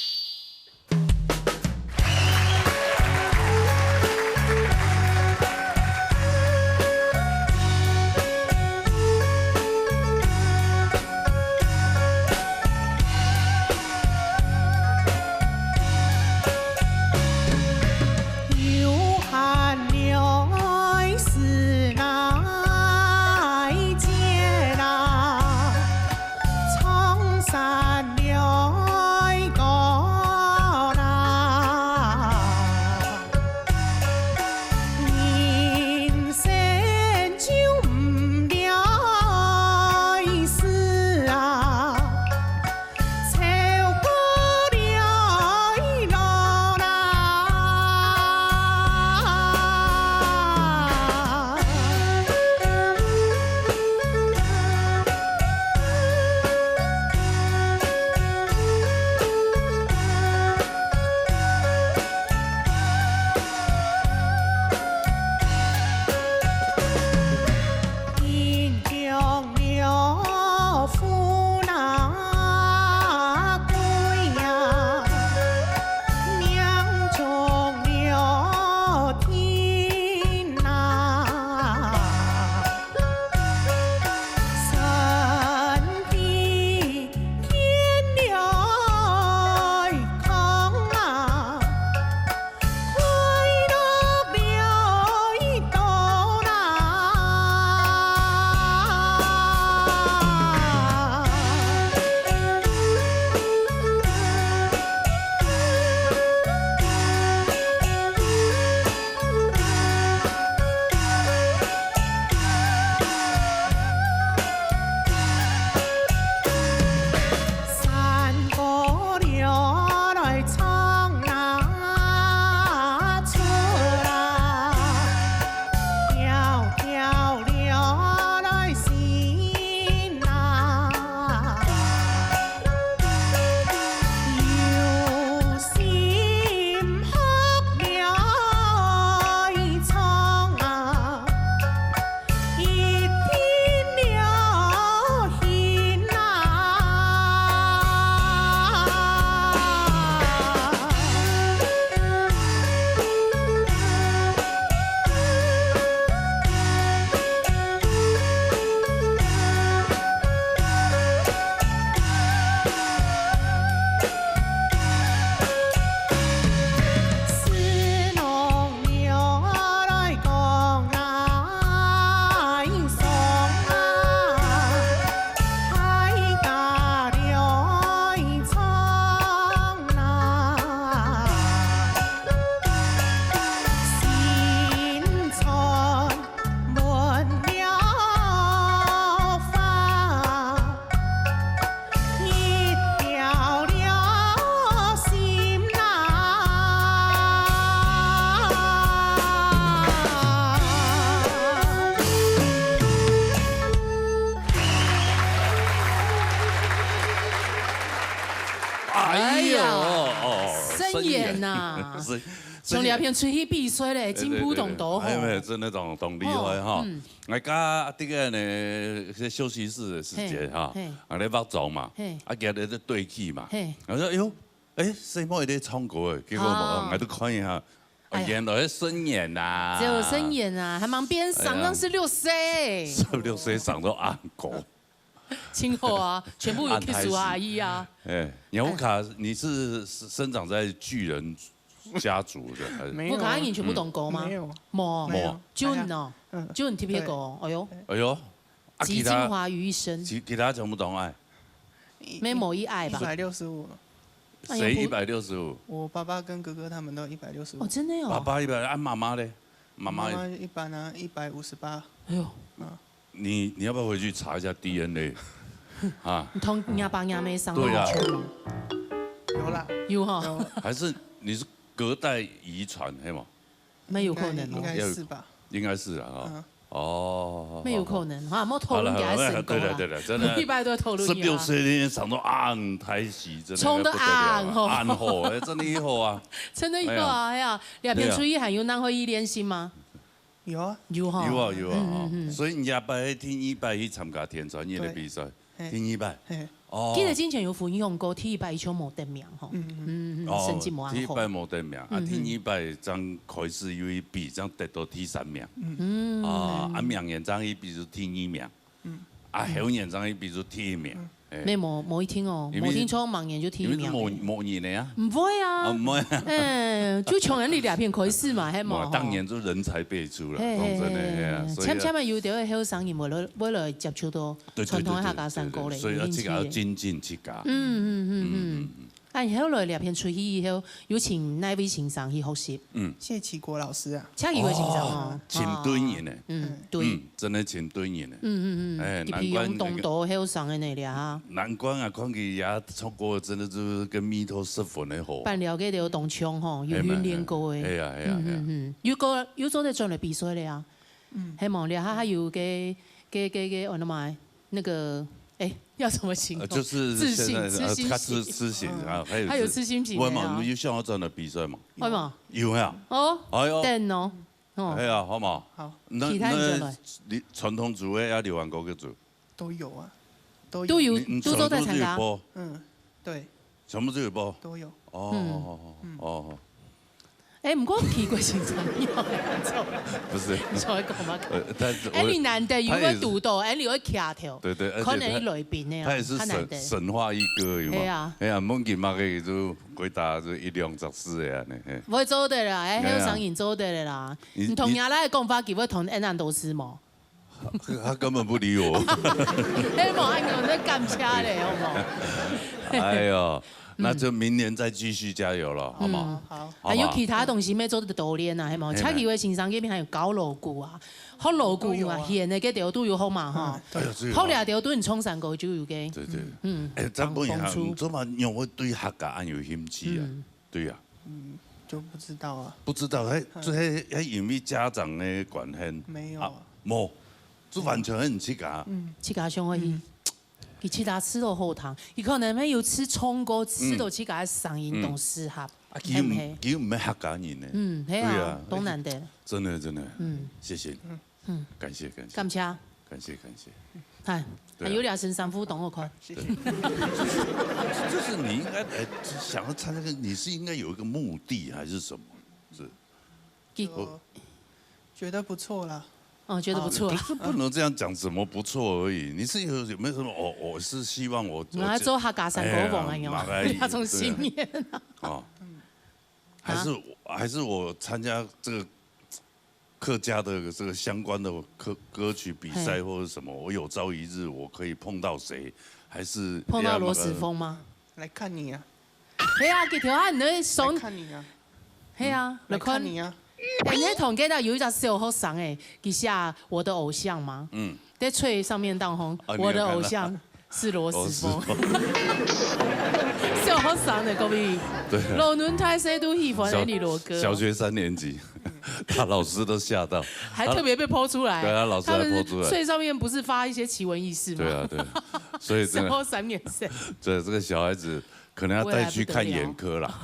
哎喲，哎呀，哦，哦，聖言吶，聖言。是，從這片出去比賽咧，進步當多吼。哎，沒有，真的當，當厲害哈。哦，嗯。𠊎佮這個呢，在休息室的時間哈，嘿，嘿。啊，咧化妝嘛，嘿。啊，佮佢在對戲嘛。嘿。我說，哎喲，哎，細妹在唱歌哎，結果我，啊。我都看一下，哦，哎呀。原來係孫燕啊。只有孫燕啊，還吂變，哎呀。上到十六歲。十六歲上到恁高。真好啊，全部有技術阿姨啊。哎，你屋下，你是生長在巨人家族的，還是？沒有啊。屋下人全部當高嗎？沒有。無。沒有。就你哦，哎呀，嗯。就你特別高，哎喲。哎喲，啊，集精華於一身。其他，其，其他全部當矮。 沒某一矮吧？一百六十五。哎呀，誰一百六十五？我爸爸跟哥哥他們都一百六十五。哦，真的哦。爸爸一百，啊，媽媽嘞？媽媽也，媽媽一般啊，一百五十八。哎喲。啊。你，你要不要回去查一下DNA？啊。你同你阿爸你阿姆生了一圈嗎？對啊。有啦。有哈。有。還是你是隔代遺傳，係嗎？沒有可能哦。應該，應該是吧。應該是啊，哈。嗯。 哦，沒有可能，哈，莫討論佢个身高啦。好了，好了，對了，對了，真的，一般都討論佢啊。十六歲那天上到恁大隻，真的衝得不得了啊，恁好，恁好，哎，真的很好啊。真的很好啊，哎呀。哎呀，兩片出去還有拿回去練習嗎？有啊。有哈。有啊，有啊，嗯，嗯，嗯。所以你下擺第一擺去參加天才音樂比賽，對。 嘿。第二擺。嘿。哦。記得之前有分享過，第一擺佢就無得名吼。嗯，嗯，嗯。嗯，嗯，哦，成績無恁好。第一擺無得名，啊，嗯，嗯。第二擺正開始有一比，正得到第三名。嗯。嗯。啊，啊，明年正一比就第二名。嗯。啊，後年正一比就第一名。嗯。哎。沒，無，無一定哦，因為，無一定就明年就第一名。因為無，無人的啊。毋會啊。啊，毋會啊。哎，就從人哋這片開始嘛，係嘛，無啊，吼。當年就人才輩出了，嘿，講真的，嘿，嘿啊，嘿，所以啊。漸漸仔有兜後生人會來，會來接觸到 對，對，傳統个客家山歌咧，對，對，對，所以要自家要精進自家。嗯，嗯，嗯，嗯。嗯，嗯，嗯。啊，後來這片出去以後，有請哪位先生去學習？嗯。謝啟國老師啊。謝啟國先生哦。哦，真對人呢。嗯，對。嗯，真的真對人呢。嗯，嗯，嗯。哎，特別用當多後生个呢，難怪。這哈。難怪啊，看佢也唱歌，真的就是跟蜜桃十分的好。扮了解个當像吼，有訓練過个。哎嘛，哎呀，哎呀，哎呀。嗯，嗯，嗯。又過，又做得轉來比賽了啊。 嗯。係無，這下還有个，个，个，个，哦，那麼，那個，哎，要怎麼形容？呃，就是自信，現在，呃，自信型。他自，自信啊，嗯。還有自，還有自信型的啊。我嘛，你有想要轉來比賽嘛？會無？有啊。哦，哎喲。等哦，哦。哎呀，好嘛。好。那，期待你轉來。那你傳統組的啊，流行歌曲組？都有啊，都有。都有，你，你都做在參加。全部都有報？嗯，對。全部都有報？都有。哦，嗯。哦。 哎，毋過奇怪，先生，你好像做，不是。你想要講嘛？呃，但是我，哎，你難得有个堵到，他也是，哎，你會卡條，對，對，而且他，可能你來賓的哦，他也是神，較難得。神話一哥，有嗎？對啊。哎呀，問佢嘛，可以就回答就一兩隻字的啊，嘿。會做得啦，哎，對啊。後生人做得的啦。你，你同你阿拉講話，佢會同恩安多斯無？ 他根本不理我。哎，無，哎，你在感謝嘞，好不好？哎呦，那就明年再繼續加油了，好不好？嗯。好。好不好？還有其他東西沒做得多練啊，係無？嘿，謝啟國先生這片還有教鑼鼓啊，學鑼鼓啊，都有啊。弦个該兜都有學嘛，吼。嗯，對。哎呦，這個學這兜都你唱山歌就有个。對，對。嗯。哎，張博雅，幫，幫助。你做麼，你會對客家恁有興趣啊？嗯。 對呀。嗯，就不知道啊。不知道，還，嗯。這還，還因為家長个關係。沒有啊。啊，無，這完全係你自家。嗯。自家想而已。嗯。佢自家試到好聽，佢可能會有試唱歌，試到自家个聲音當適合，嗯。啊，佢又毋，係毋係？佢又毋係客家人呢。嗯，係啊，對啊。當難得。真的，真的。嗯。謝謝你。嗯。 嗯。感謝，感謝。感謝。感謝，感謝。哎，對啊。還有倆身上互動，我看。謝謝。對。就是，就是你應該，哎，想要參加這個，你是應該有一個目的還是什麼？是。給，就覺得不錯啦。哦，覺得不錯啦。啊，不是，不能這樣講，怎麼不錯而已？你是有，有沒有什麼，哦，我是希望我，我來做客家山歌王啊，哎呀，有嗎？馬來語，那種信念啊。對啊。哦。嗯。還是，啊？還是我參加這個 客家的這個相關的歌，歌曲比賽或者什麼，嘿。我有朝一日我可以碰到誰，還是碰到羅時豐嗎？來看你啊。係啊，佢頭下你在爽。來看你啊。係啊，嗯。來看。來看你啊。哎，你同佢兜有一隻小學生哎，佢寫我的偶像嗎？嗯。在吹上面當紅，啊，你有看到？我的偶像 是羅時豐。羅時豐。小學生的，各位。對啊。老嫩大細都喜歡小，Andy羅哥。小學三年級，他老師都嚇到。還特別被po出來。對啊，老師還po出來。他們最上面不是發一些奇聞異事嗎？對啊，對啊。所以真的，小學三年生。對，這個小孩子可能要带去看眼科啦。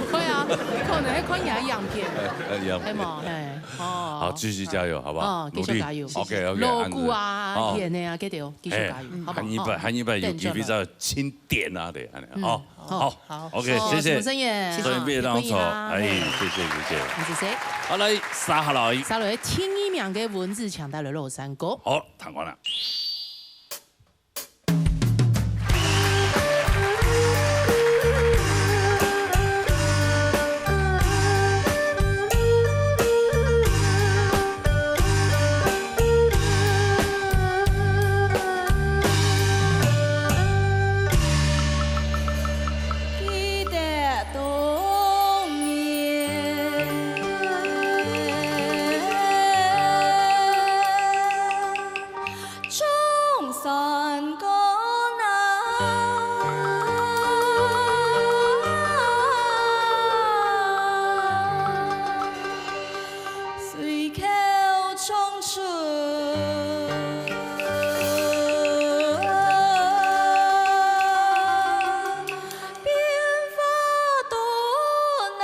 会啊，可能要看牙医样片，呃，一样片。系嘛，嘿，哦。好，继续加油，好不好？哦，继续加油，努力。OK，OK，老古啊，按呢。好。演的啊，记得哦，继续加油，嗯。好不好？还一百，哦。还一百，有，等着了。有比较轻点啊的，按呢，嗯，哦。好。好，好，OK，好，谢谢。谢谢。所以别当错，谢谢。哎，谢谢，谢谢。你是谁？好，来，接下来。接下来，第二名个文字抢到了老山歌。好，听完了。 记得当年，唱山歌呐，随口唱出。 变化多难。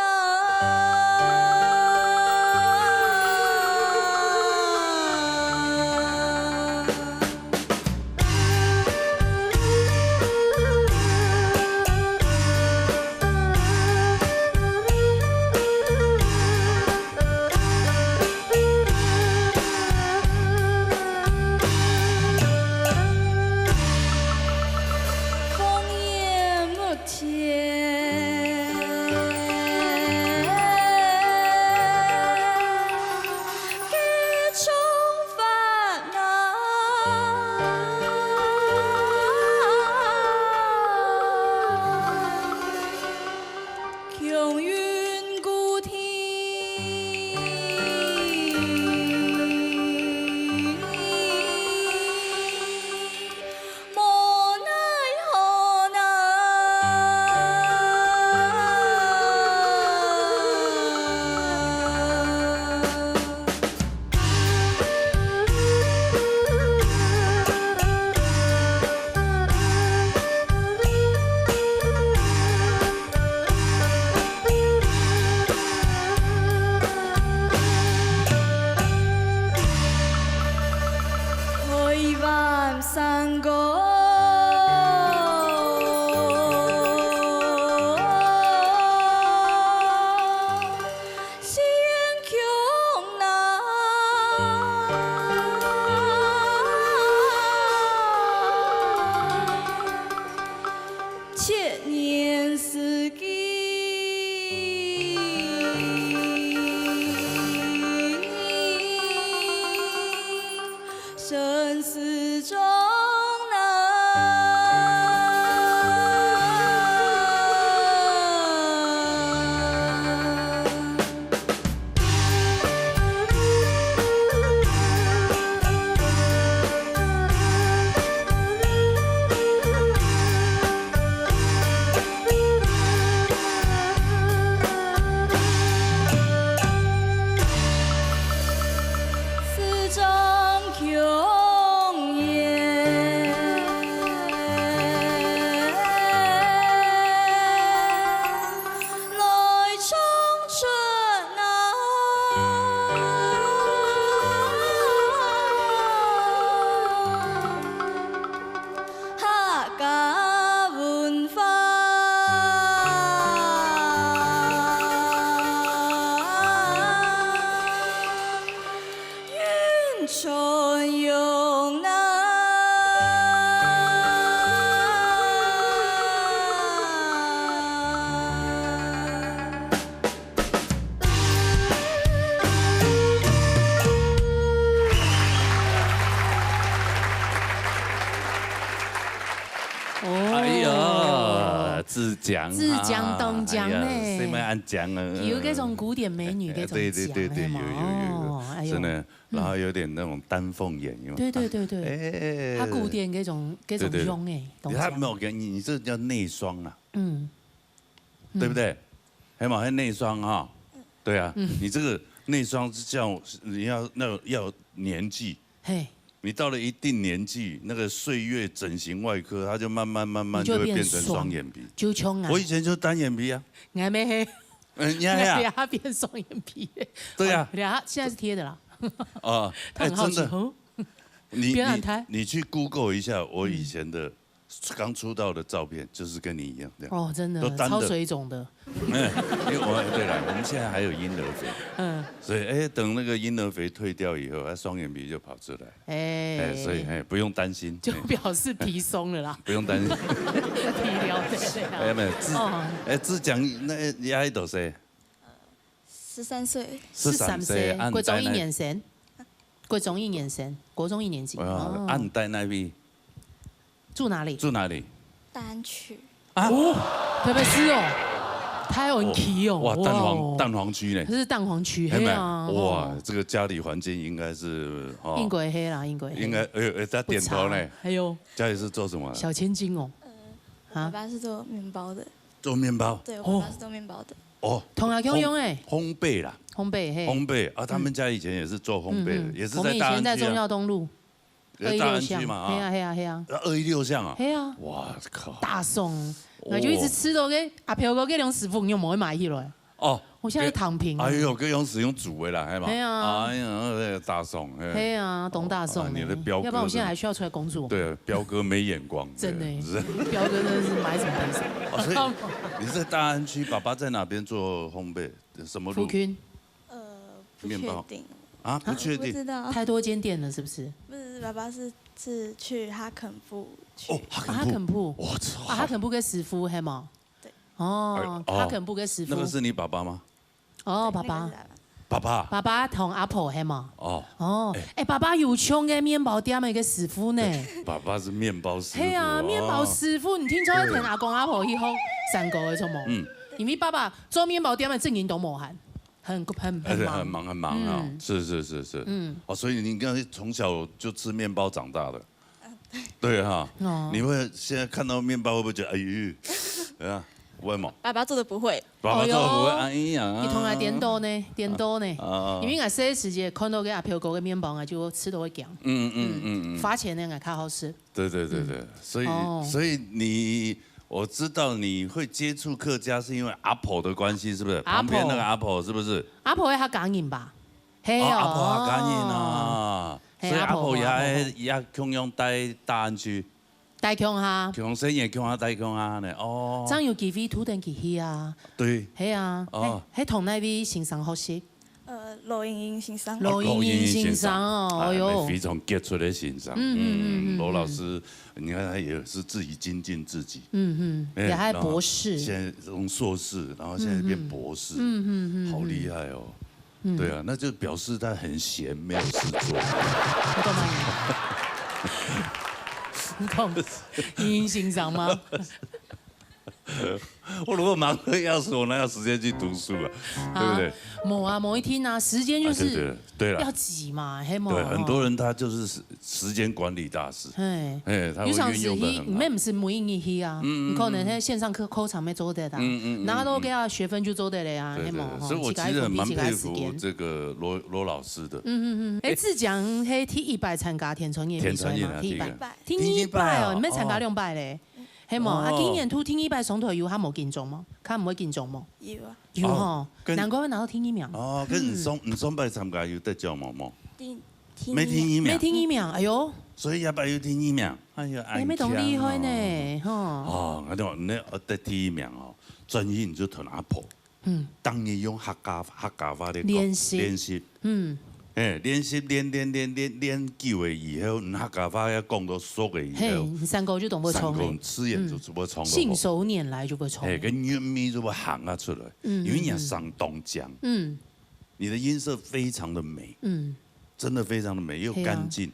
哎呀，自强啊，自强当强呢。哎呀，谁没安强啊？有那种古典美女那种强，对，对，对，对，有，有，有，有，哦，哎呦。真的，然后有点那种丹凤眼，有没有？对，对，对，对。哎，她古典那种，那种对，对，对。容哎，懂吗？她没有给你，你这叫内双啊。嗯。 对不对？还有嘛，还有内双哈，对啊，你这个内双是叫你要，那要有年纪，嘿，你到了一定年纪，那个岁月整形外科，它就慢慢慢慢你就会变成双眼皮。变双，就像啊。我以前就是单眼皮啊。你还没黑，嗯，你还黑啊？你还变双眼皮。对啊。哦，等下，现在是贴的啦。啊，哎，他很好奇，真的。嗯？你，别人胎？你，你去 Google 一下我以前的，嗯。刚出道的照片，就是跟你一样这样。哦，真的，都单的。超水肿的。嗯，因为我，对了，我们现在还有婴儿肥。嗯。所以，哎，等那个婴儿肥退掉以后，他双眼皮就跑出来。哎。哎，所以，哎，不用担心。就表示皮松了啦。不用担心。皮了，对啊。哎，没有，志，哦。哎，志强，那，你还多岁？十三岁。十三岁，十三岁，啊，国中一年生。国中一年生，国中一年级。哦。啊，你在哪位？住哪里？住哪里？大安区。啊？哦，特别是哦，太安区哦，哇，蛋黄，哇哦。蛋黄区呢？这是蛋黄区，嘿没？嘿啊，哇，哦。这个家里环境应该是，哦。应该黑啦，应该黑。应该，哎呦，哎，他点头呢。不差，哎呦。家里是做什么的？小千金哦。呃，我啊？爸爸是做面包的。做面包？对，我爸爸是做面包的。哦。同阿共样欸。烘，烘焙啦。烘焙，嘿。烘焙啊，他们家以前也是做烘焙的，嗯，嗯。也是在大安区啊。我们以前在忠孝东路。也是大安区嘛，二一六巷，啊。嘿啊，嘿啊，嘿啊。啊，二一六巷啊？嘿啊。哇靠！大宋，哦。那就一直吃到个阿飘哥个两师傅，你有没有买起来？哦。我现在就躺平了。哎呦，跟用使用煮的啦，嘿嘛。嘿啊。哎呀，那个大宋，嘿。嘿啊，懂大宋呢。哦，你的彪哥要不然我现在还需要出来工作吗？对，彪哥没眼光，真的，对，是。彪哥真的是买什么得什么。哦，所以你在大安区，爸爸在哪边做烘焙？什么路？福君。呃，不面包。确定。啊，不确定。啊，不知道。太多间店了，是不是？不是，爸爸是，是去哈肯布去。哦，哈肯布。啊，哈肯布。我操。啊，哈肯布个师傅，嘿嘛？对。哦，哎，哦，哈肯布个师傅。那个是你爸爸吗？哦，对，爸爸。那个是爸爸。爸爸。爸爸同阿婆，嘿嘛？哦。哦，哎。哎，爸爸有像个面包店的一个师傅呢。对，爸爸是面包师傅，嘿啊，哦。面包师傅，你听说要跟阿公阿婆去学三个月，什么？嗯。因为爸爸做面包店的正经都无闲。 很，很，很忙。而且很忙，很忙啊。嗯。是，是，是，是。嗯。哦，所以你应该从小就吃面包长大的。嗯，对。对哈。哦。你会现在看到面包会不会觉得，哎呦，哎呀，为什么？爸爸做的不会。爸爸做的不会，哦哟。哎呀。你从来点到呢，点到呢。啊，啊，啊。因为我小个时节看到个阿飘哥个面包啊，就吃到会讲。嗯，嗯，嗯，嗯。发钱呢，我较好吃。 对，对，对，对，嗯。所以，哦。所以你，我知道你会接触客家，是因为阿婆的关系，是不是？阿婆。旁边那个阿婆，是不是？阿婆是客家人吧？嘿哦，哦。阿婆客家人啊，嘿，所以阿婆也，阿婆，阿婆。也共样在大安區。在鄉下。共生也共下，在鄉下呢，哦。正有機會渡等佢去啊。對。嘿啊，哦。嘿，嘿，同哪位先生學習？ 呃，羅盈盈先生。羅盈盈先生哦，哦，羅盈盈先生。哎喲。哎，非常傑出的先生。嗯，嗯，嗯，嗯，嗯，羅老師，你看他也是自己精進自己。嗯，嗯，哎，也還博士。然後現在從碩士，然後現在變博士。嗯，嗯，嗯，嗯，好厲害哦。嗯。對啊，那就表示他很閒，沒有事做。你講麼个？你講盈盈先生嗎？ 我如果忙得要死，我哪有時间去讀書啊？對不對？啊，無啊，無一定啊，時間就是啊，對，對，對啦。要擠嘛，嘿嘛，對，吼。很多人他就是時，時間管理大師，嘿。嘿，他會運用得很好。有當時佢，你毋使每日去啊，嗯，嗯，你可能在線上課，課程也做得啊，嗯，嗯，嗯，拿到个啊，學分就做得了啊，對，嘿嘛，對，對，吼，所以我其實蠻佩服這個羅，羅老師的。嗯，嗯，嗯。哎，志強，嘿，第一擺參加天穿夜比賽嘛，天穿夜啊，第一擺。第一擺。第一擺哦，第一擺哦。你也參加兩擺嘞。 係無？啊，哦。今年渡第二擺上台有較無緊張無？較毋會緊張無？有啊。有吼，哦，跟，難怪會拿到第一名。哦，跟你上，嗯。你上擺參加有得獎無？無。第，第二名。無第一名。無第一名，哎喲。所以這擺有第二名，哎喲，哎，恁強哦。無當厲害呢，吼。哦，那就，那，呃，得第一名哦，轉去你就同阿婆。 嗯。當然用客家，客家話來講，練習。練習。嗯。哎，練習，練，練，練，練，練久了以後，你客家話要講到熟了以後，嘿，你三個就懂會唱嘿。三個自然就，嗯。就會唱到好。信手拈來就會唱。哎，跟韻味就會行啊出來，嗯，因為你的聲當靚，嗯。你的音色非常的美，嗯。真的非常的美，又乾淨。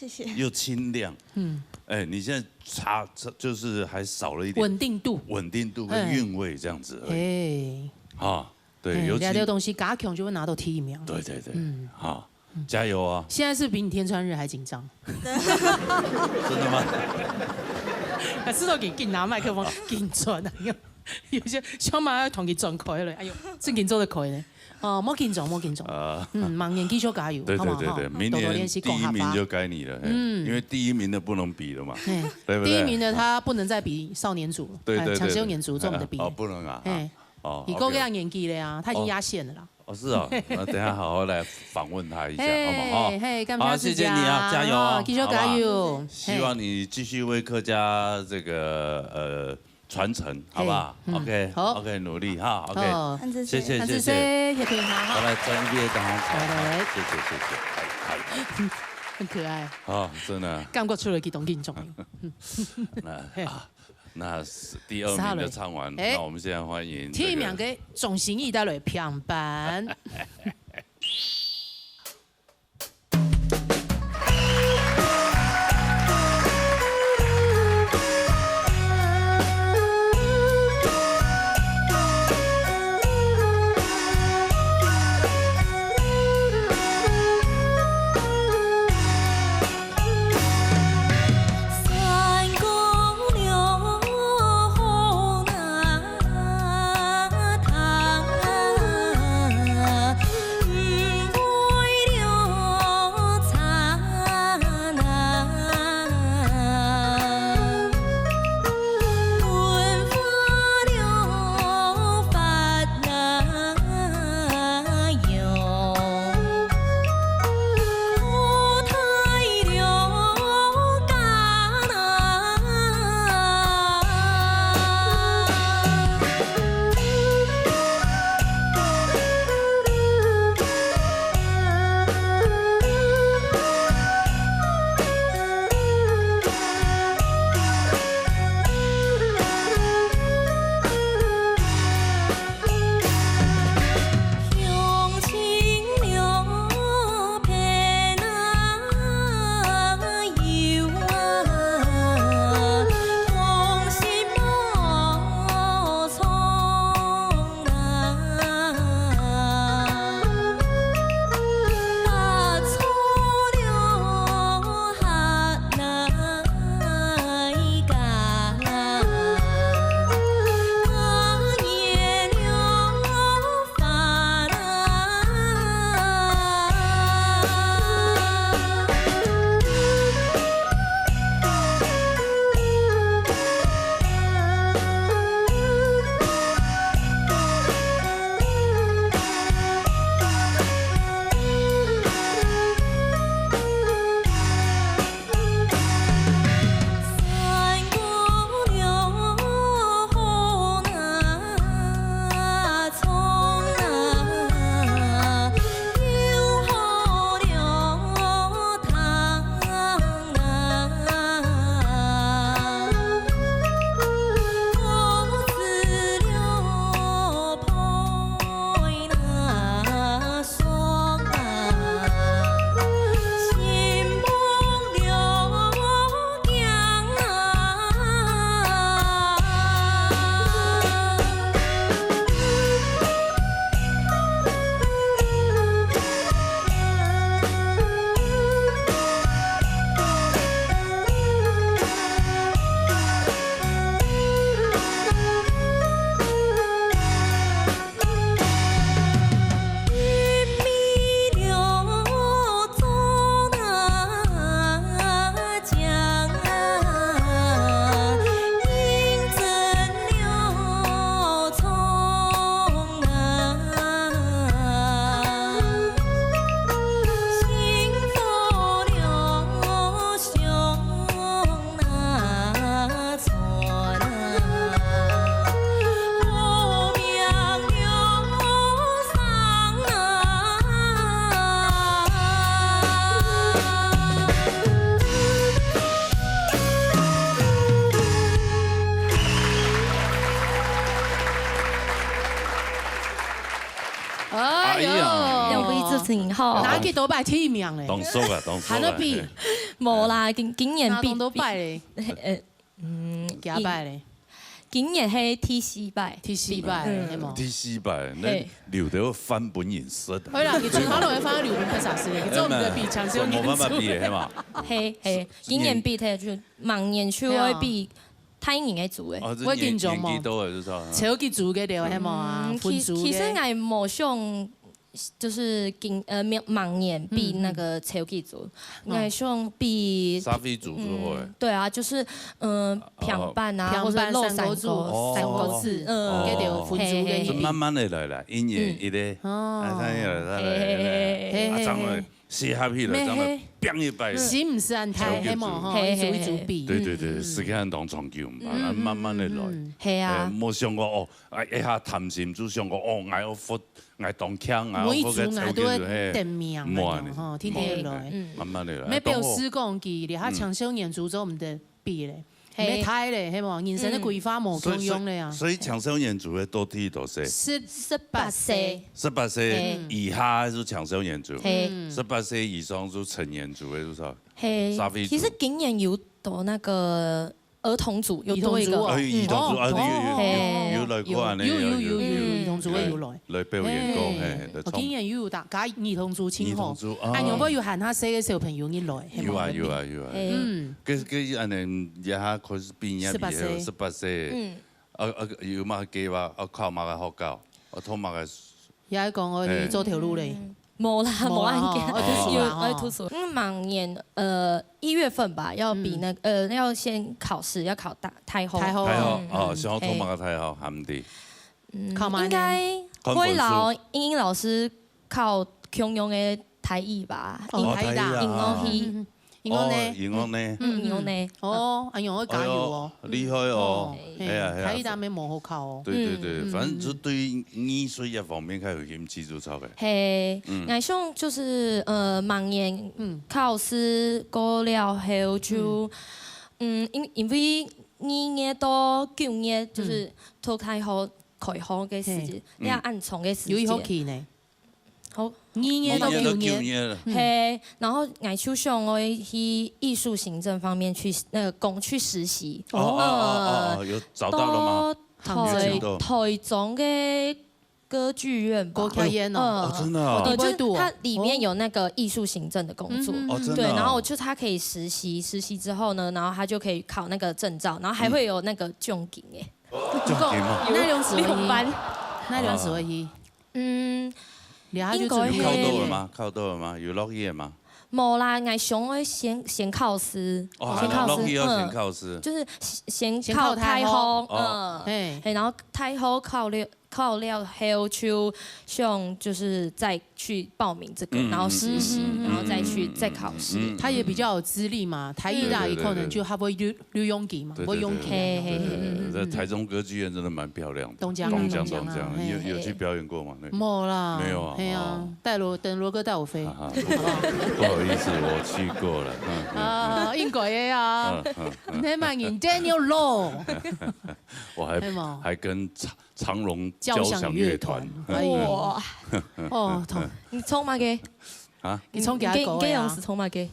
嘿啊。 謝謝。又清亮。嗯。哎，你現在差，差，就是還少了一點穩定度。穩定度跟韻味這樣子而已。嘿。哈，對，嘿，尤其這個東西加強就會拿到第一名。對，對，對，嗯。哈，嗯。加油啊！現在是比你天穿日還緊張。真的嗎？還是都緊，緊拿麥克風，啊。緊轉啊！有，有些小馬要同佢轉開了，哎喲，正經做得開呢。哦，莫緊張，莫緊張。呃，嗯，明年繼續加油，對，好嗎？對，對，對，哈，明年多多練習講客話。第一名就該你了，嘿，嗯。因為第一名的不能比了嘛，嘿，對不對？第一名的他不能再比少年組了，對，對，哎，對，對。強勢年組，這我們的比。哦，不能啊，嘿，哦，你夠這樣年紀了呀，OK。他已經壓線了啦。哦，是哦，那等一下好好來訪問他一下，嘿，好嗎？哦。嘿，感謝大家。好，謝謝你啊，加油哦，哦，繼續加油。好不好？希望你繼續為客家這個，呃，傳承，好不好？嘿，嗯，OK，好。OK，努力哈，OK。好。謝謝，謝謝。謝謝，謝謝，謝謝，好，好。好，來，站一邊，大家好。來，來，來。謝謝，謝謝。哎，哎。很可愛。哦，真的。感覺出來佢當緊張。那，啊，那是第二名的唱完，哎。那我們現在歡迎這個第一名个鍾心怡帶來平板。哎喲，哎呀。兩位主持人好。哪幾多擺第一名咧？當熟啊，當熟啊。還能比？嘿。無啦，今，今年比，還當多擺咧。呃，嗯，幾下擺咧？今年係第四擺。第四擺，嗯。係無？第四擺，該嘿。留到翻本人食啊。好啦，你從頭到尾翻到留本開始食，你做毋得比強勢有無辦法比的，係嘛？嘿，嘿，今年比，嘿，就明年就會比大人个組的。哦，這年，會緊張無？年紀大了就知道。超級組个對，係無啊？嗯，分組个。其，其實𠊎無想就是今，呃，明，明年比那个超級組，应该算比社会组就好个。嗯，对啊，就是嗯，哦平板啊，平板或者落山歌组山歌，哦山歌字，嗯，给点分数给嘿嘿嘿你。就慢慢的来啦，一年一个，哦啊，三年来，嘿嘿嘿啊，这样了，适合去了，这样了，嘿嘿砰一百，是毋是恁大，小黑毛吼，嘿一组一嘿嘿组比。对对对，时间当长久嘛，慢慢的来。嗯嘿啊，哎，莫想讲哦，哎，一下贪心，就想讲哦，我要佛，我当强，我每一要佛个超级，组啊都会嘿，等名无啊啊，吼，天天来。嗯慢慢的来。没表示讲佢，你下抢修年组做毋得比咧，嘿没太咧，系无？人生的规划无共样咧啊。所以青少年组个到底多少岁？十十八岁，十八岁嘿以下就青少年组，嘿十八岁以上就成年组个多少？嘿沙菲，族其实今年有到那个儿童组，有多一个，儿童组哦哎，儿童组啊，哦有有嘿有有来看呢，有有有有有儿童组个有来。来表演过，嘿，来唱。哦，今年又有大家儿童组请好儿童，组啊啊，有无有喊下细个小朋友入来？有啊有啊有啊。嘿嗯，搿搿安尼一下开始毕业以后，十八岁十八岁，嗯，啊啊有嘛个计划，啊考嘛个学校，啊读嘛个，也系讲哦，嘿你做头路咧。无啦，无无啦案件吼，爱读书啦吼有爱读书。嗯，明年呃一月份吧，要比那呃要先考试，要考大太后。太后太后嗯哦，嗯想要读嘛个太后，还毋得。嗯考嘛呢应该会劳英英老师考共样的台语吧？哦，应台语啦。应该去，嗯，因为呢，因为呢，嗯，应该呢。哦，哎呦，要加油哦。哎呦，厉害哦！嘿哎呀哎呀，台语当然无好考哦。对对对，嗯反正就对艺术一方面较有兴趣就好个。嘿，嗯𠊎想就是呃，明年嗯考试过了后就，嗯，因因为二月到九月就是读大学开学个时节嘿，你要按长个时有一学间，期呢，好，二月到一年到九月，九年了，嘿，然后𠊎就想我去艺术行政方面去那个工去实习，哦哦哦哦，有找到了吗？到有台找到台中个歌剧院吧，歌剧院哦嗯哦，真的哦对，都不会读哦就是它里面有那个艺术行政的工作，嗯哦，真对，的哦。然后我就他可以实习，实习之后呢，然后他就可以考那个证照，然后还会有那个奖金耶，奖金嘛，那种时候六班，那种时候去，嗯，然后就应该准备有考到了吗？考到了吗？有落去了吗？无啦，𠊎想要先先考试，哦，先考试，落去要先嗯，考试。就是先先考考太后，太后嗯，嘿，嘿，然后太后考了考了后就想就是再去报名这个，嗯然后实习，嗯嗯嗯然后再去再考试。嗯他也比较有资历嘛，台语啦，对对也可能就还会有有勇气嘛，对会勇气啊。嘿嘿对对对对，嗯在台中歌剧院真的蛮漂亮的，东江东江东江啊东江，嘿你有有去表演过吗？那个没啦，没有啊嘿啊哦，带罗等罗哥带我飞哈哈，不好意思，我去过了，嗯嗯啊，应该的啊嗯，嗯嗯，你蛮认真有咯，我还对吗？还跟长长荣交响响乐乐团团，，哎呦，哇，哦，痛，你唱么个？啊，你唱几下歌你你啊是？唱么个？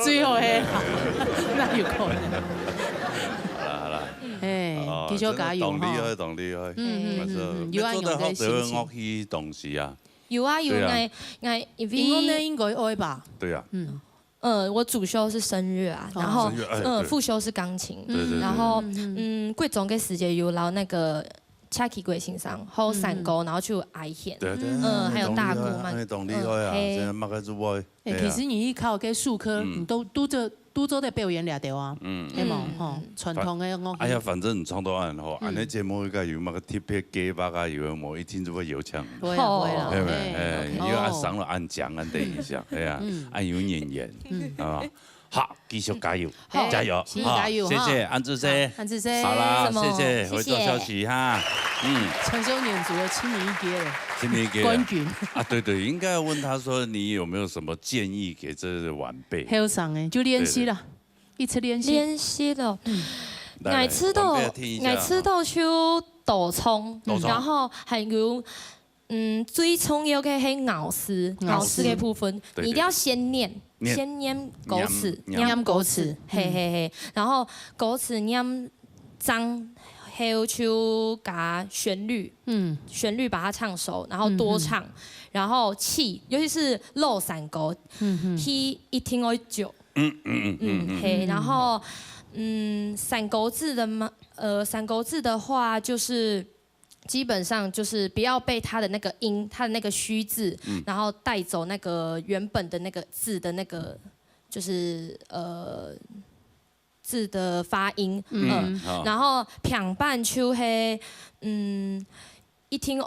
最后嘿，那有可能。好啦好啦，哎，哦继续加油哈！真的当厉害，当厉害，嗯嗯还是嗯嗯，有啊，做得好，有的心情。学乐器啊，有啊有，对啊哎哎，因因为那为应该会吧？对啊，嗯，呃，我主修是声乐啊，哦然后声乐哎嗯，对副修是钢琴，对对对然后嗯嗯嗯，国中个时节有老那个恰奇鬼先生，后三个，然后就哀弦，对对，嗯，还有大鼓嘛，哎，当厉害啊，嗯嘿现在马克斯外，哎，其实你一考个数科，嗯你都都做都做得表演了对啊，嗯对吗？嗯吼，传统的乐器。哎呀，反正你唱到恁好，嗯恁呢节目应该有么个特别计划啊，有没有？一定就会有请。会啊会啦，对不对？嘿哎，哦又要上了按讲按等一下，哎呀嗯，按有演员，嗯啊，好，继续加油，好加油，是好加油哈谢谢安志生，安志生好啦，什么谢谢，谢谢回头消息哈，嗯，陈修年组的青年一阶青年一阶冠军，啊，对对，应该要问他说你有没有什么建议给这些晚辈？后生哎，就练习了，一直练习。练习了。来来我知道，晚辈听一下我知道就多唱，多唱然后还有，嗯，最重要的是咬字，咬字咬字的部分，对你一定要先念，念先念歌词，念念歌词，嘿嘿嘿，然后歌词念张后就加旋律，嗯，旋律把它唱熟，然后多唱，然后气，尤其是老山歌，嗯哼，气一定要足。嗯嗯嗯嗯，嘿，然后嗯，山歌子的嘛，呃，山歌子的话就是基本上就是不要被它的那个音，它的那个虚字，然后带走那个原本的那个字的那个，就是呃字的发音，嗯，好然后平板就係，嗯，一定要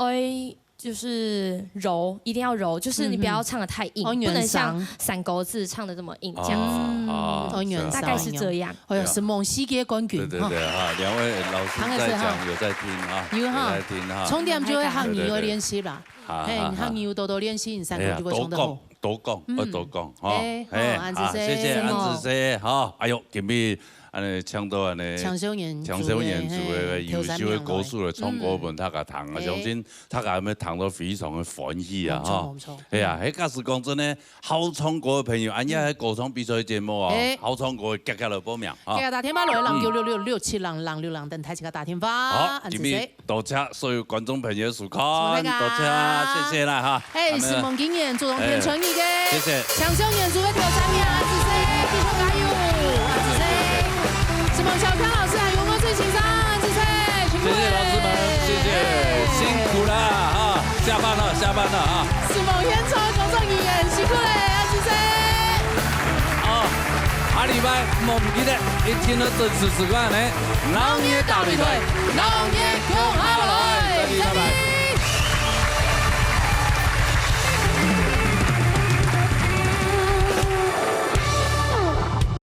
就是柔，一定要柔，就是你不要唱的太硬，哦不能像原声三国志唱的这么硬这样子，啊哦原声大概是这样。哎呦，对啊是梦溪街冠军对对对哈，两位老师在讲，有在听啊，有哈有在听哈。重点就係客語愛練習啦，好嘿，好好客語多多練習，你三哎呀，國就會唱得好多讲。多讲，嗯要多讲哈。哎哎，好安子啊，谢谢生安子生哈。哎呦，今日安尼唱到安尼，強少年強少年组的優秀的歌手來唱歌分大家聽啊，嗯相信大家有沒有聽到非常的歡喜啊哈沒錯沒。錯哎呀，迄假使講真的，好唱歌的朋友，安尼喺歌唱比賽節目啊哎，好唱歌的，遽遽來報名啊大。家打電話來，零九六六六七零零六零，等待自家打電話。好，安子生今日多謝所有觀眾朋友收看，多謝大家多謝，謝謝啦哈。哎，咱們承蒙今年主動獻唱一个，謝謝強少年組的挑戰者，安子生，繼續加油，安子生。承蒙小康老師還有我最欣賞，安子生，辛苦了謝謝老師們，謝謝，辛苦了哈，下班了，下班了啊。承蒙現場工作人員，辛苦了，安子生。哦，下禮拜莫毋記得一定要準時收看呢，老年大擂台，老年共下來，再見，拜拜。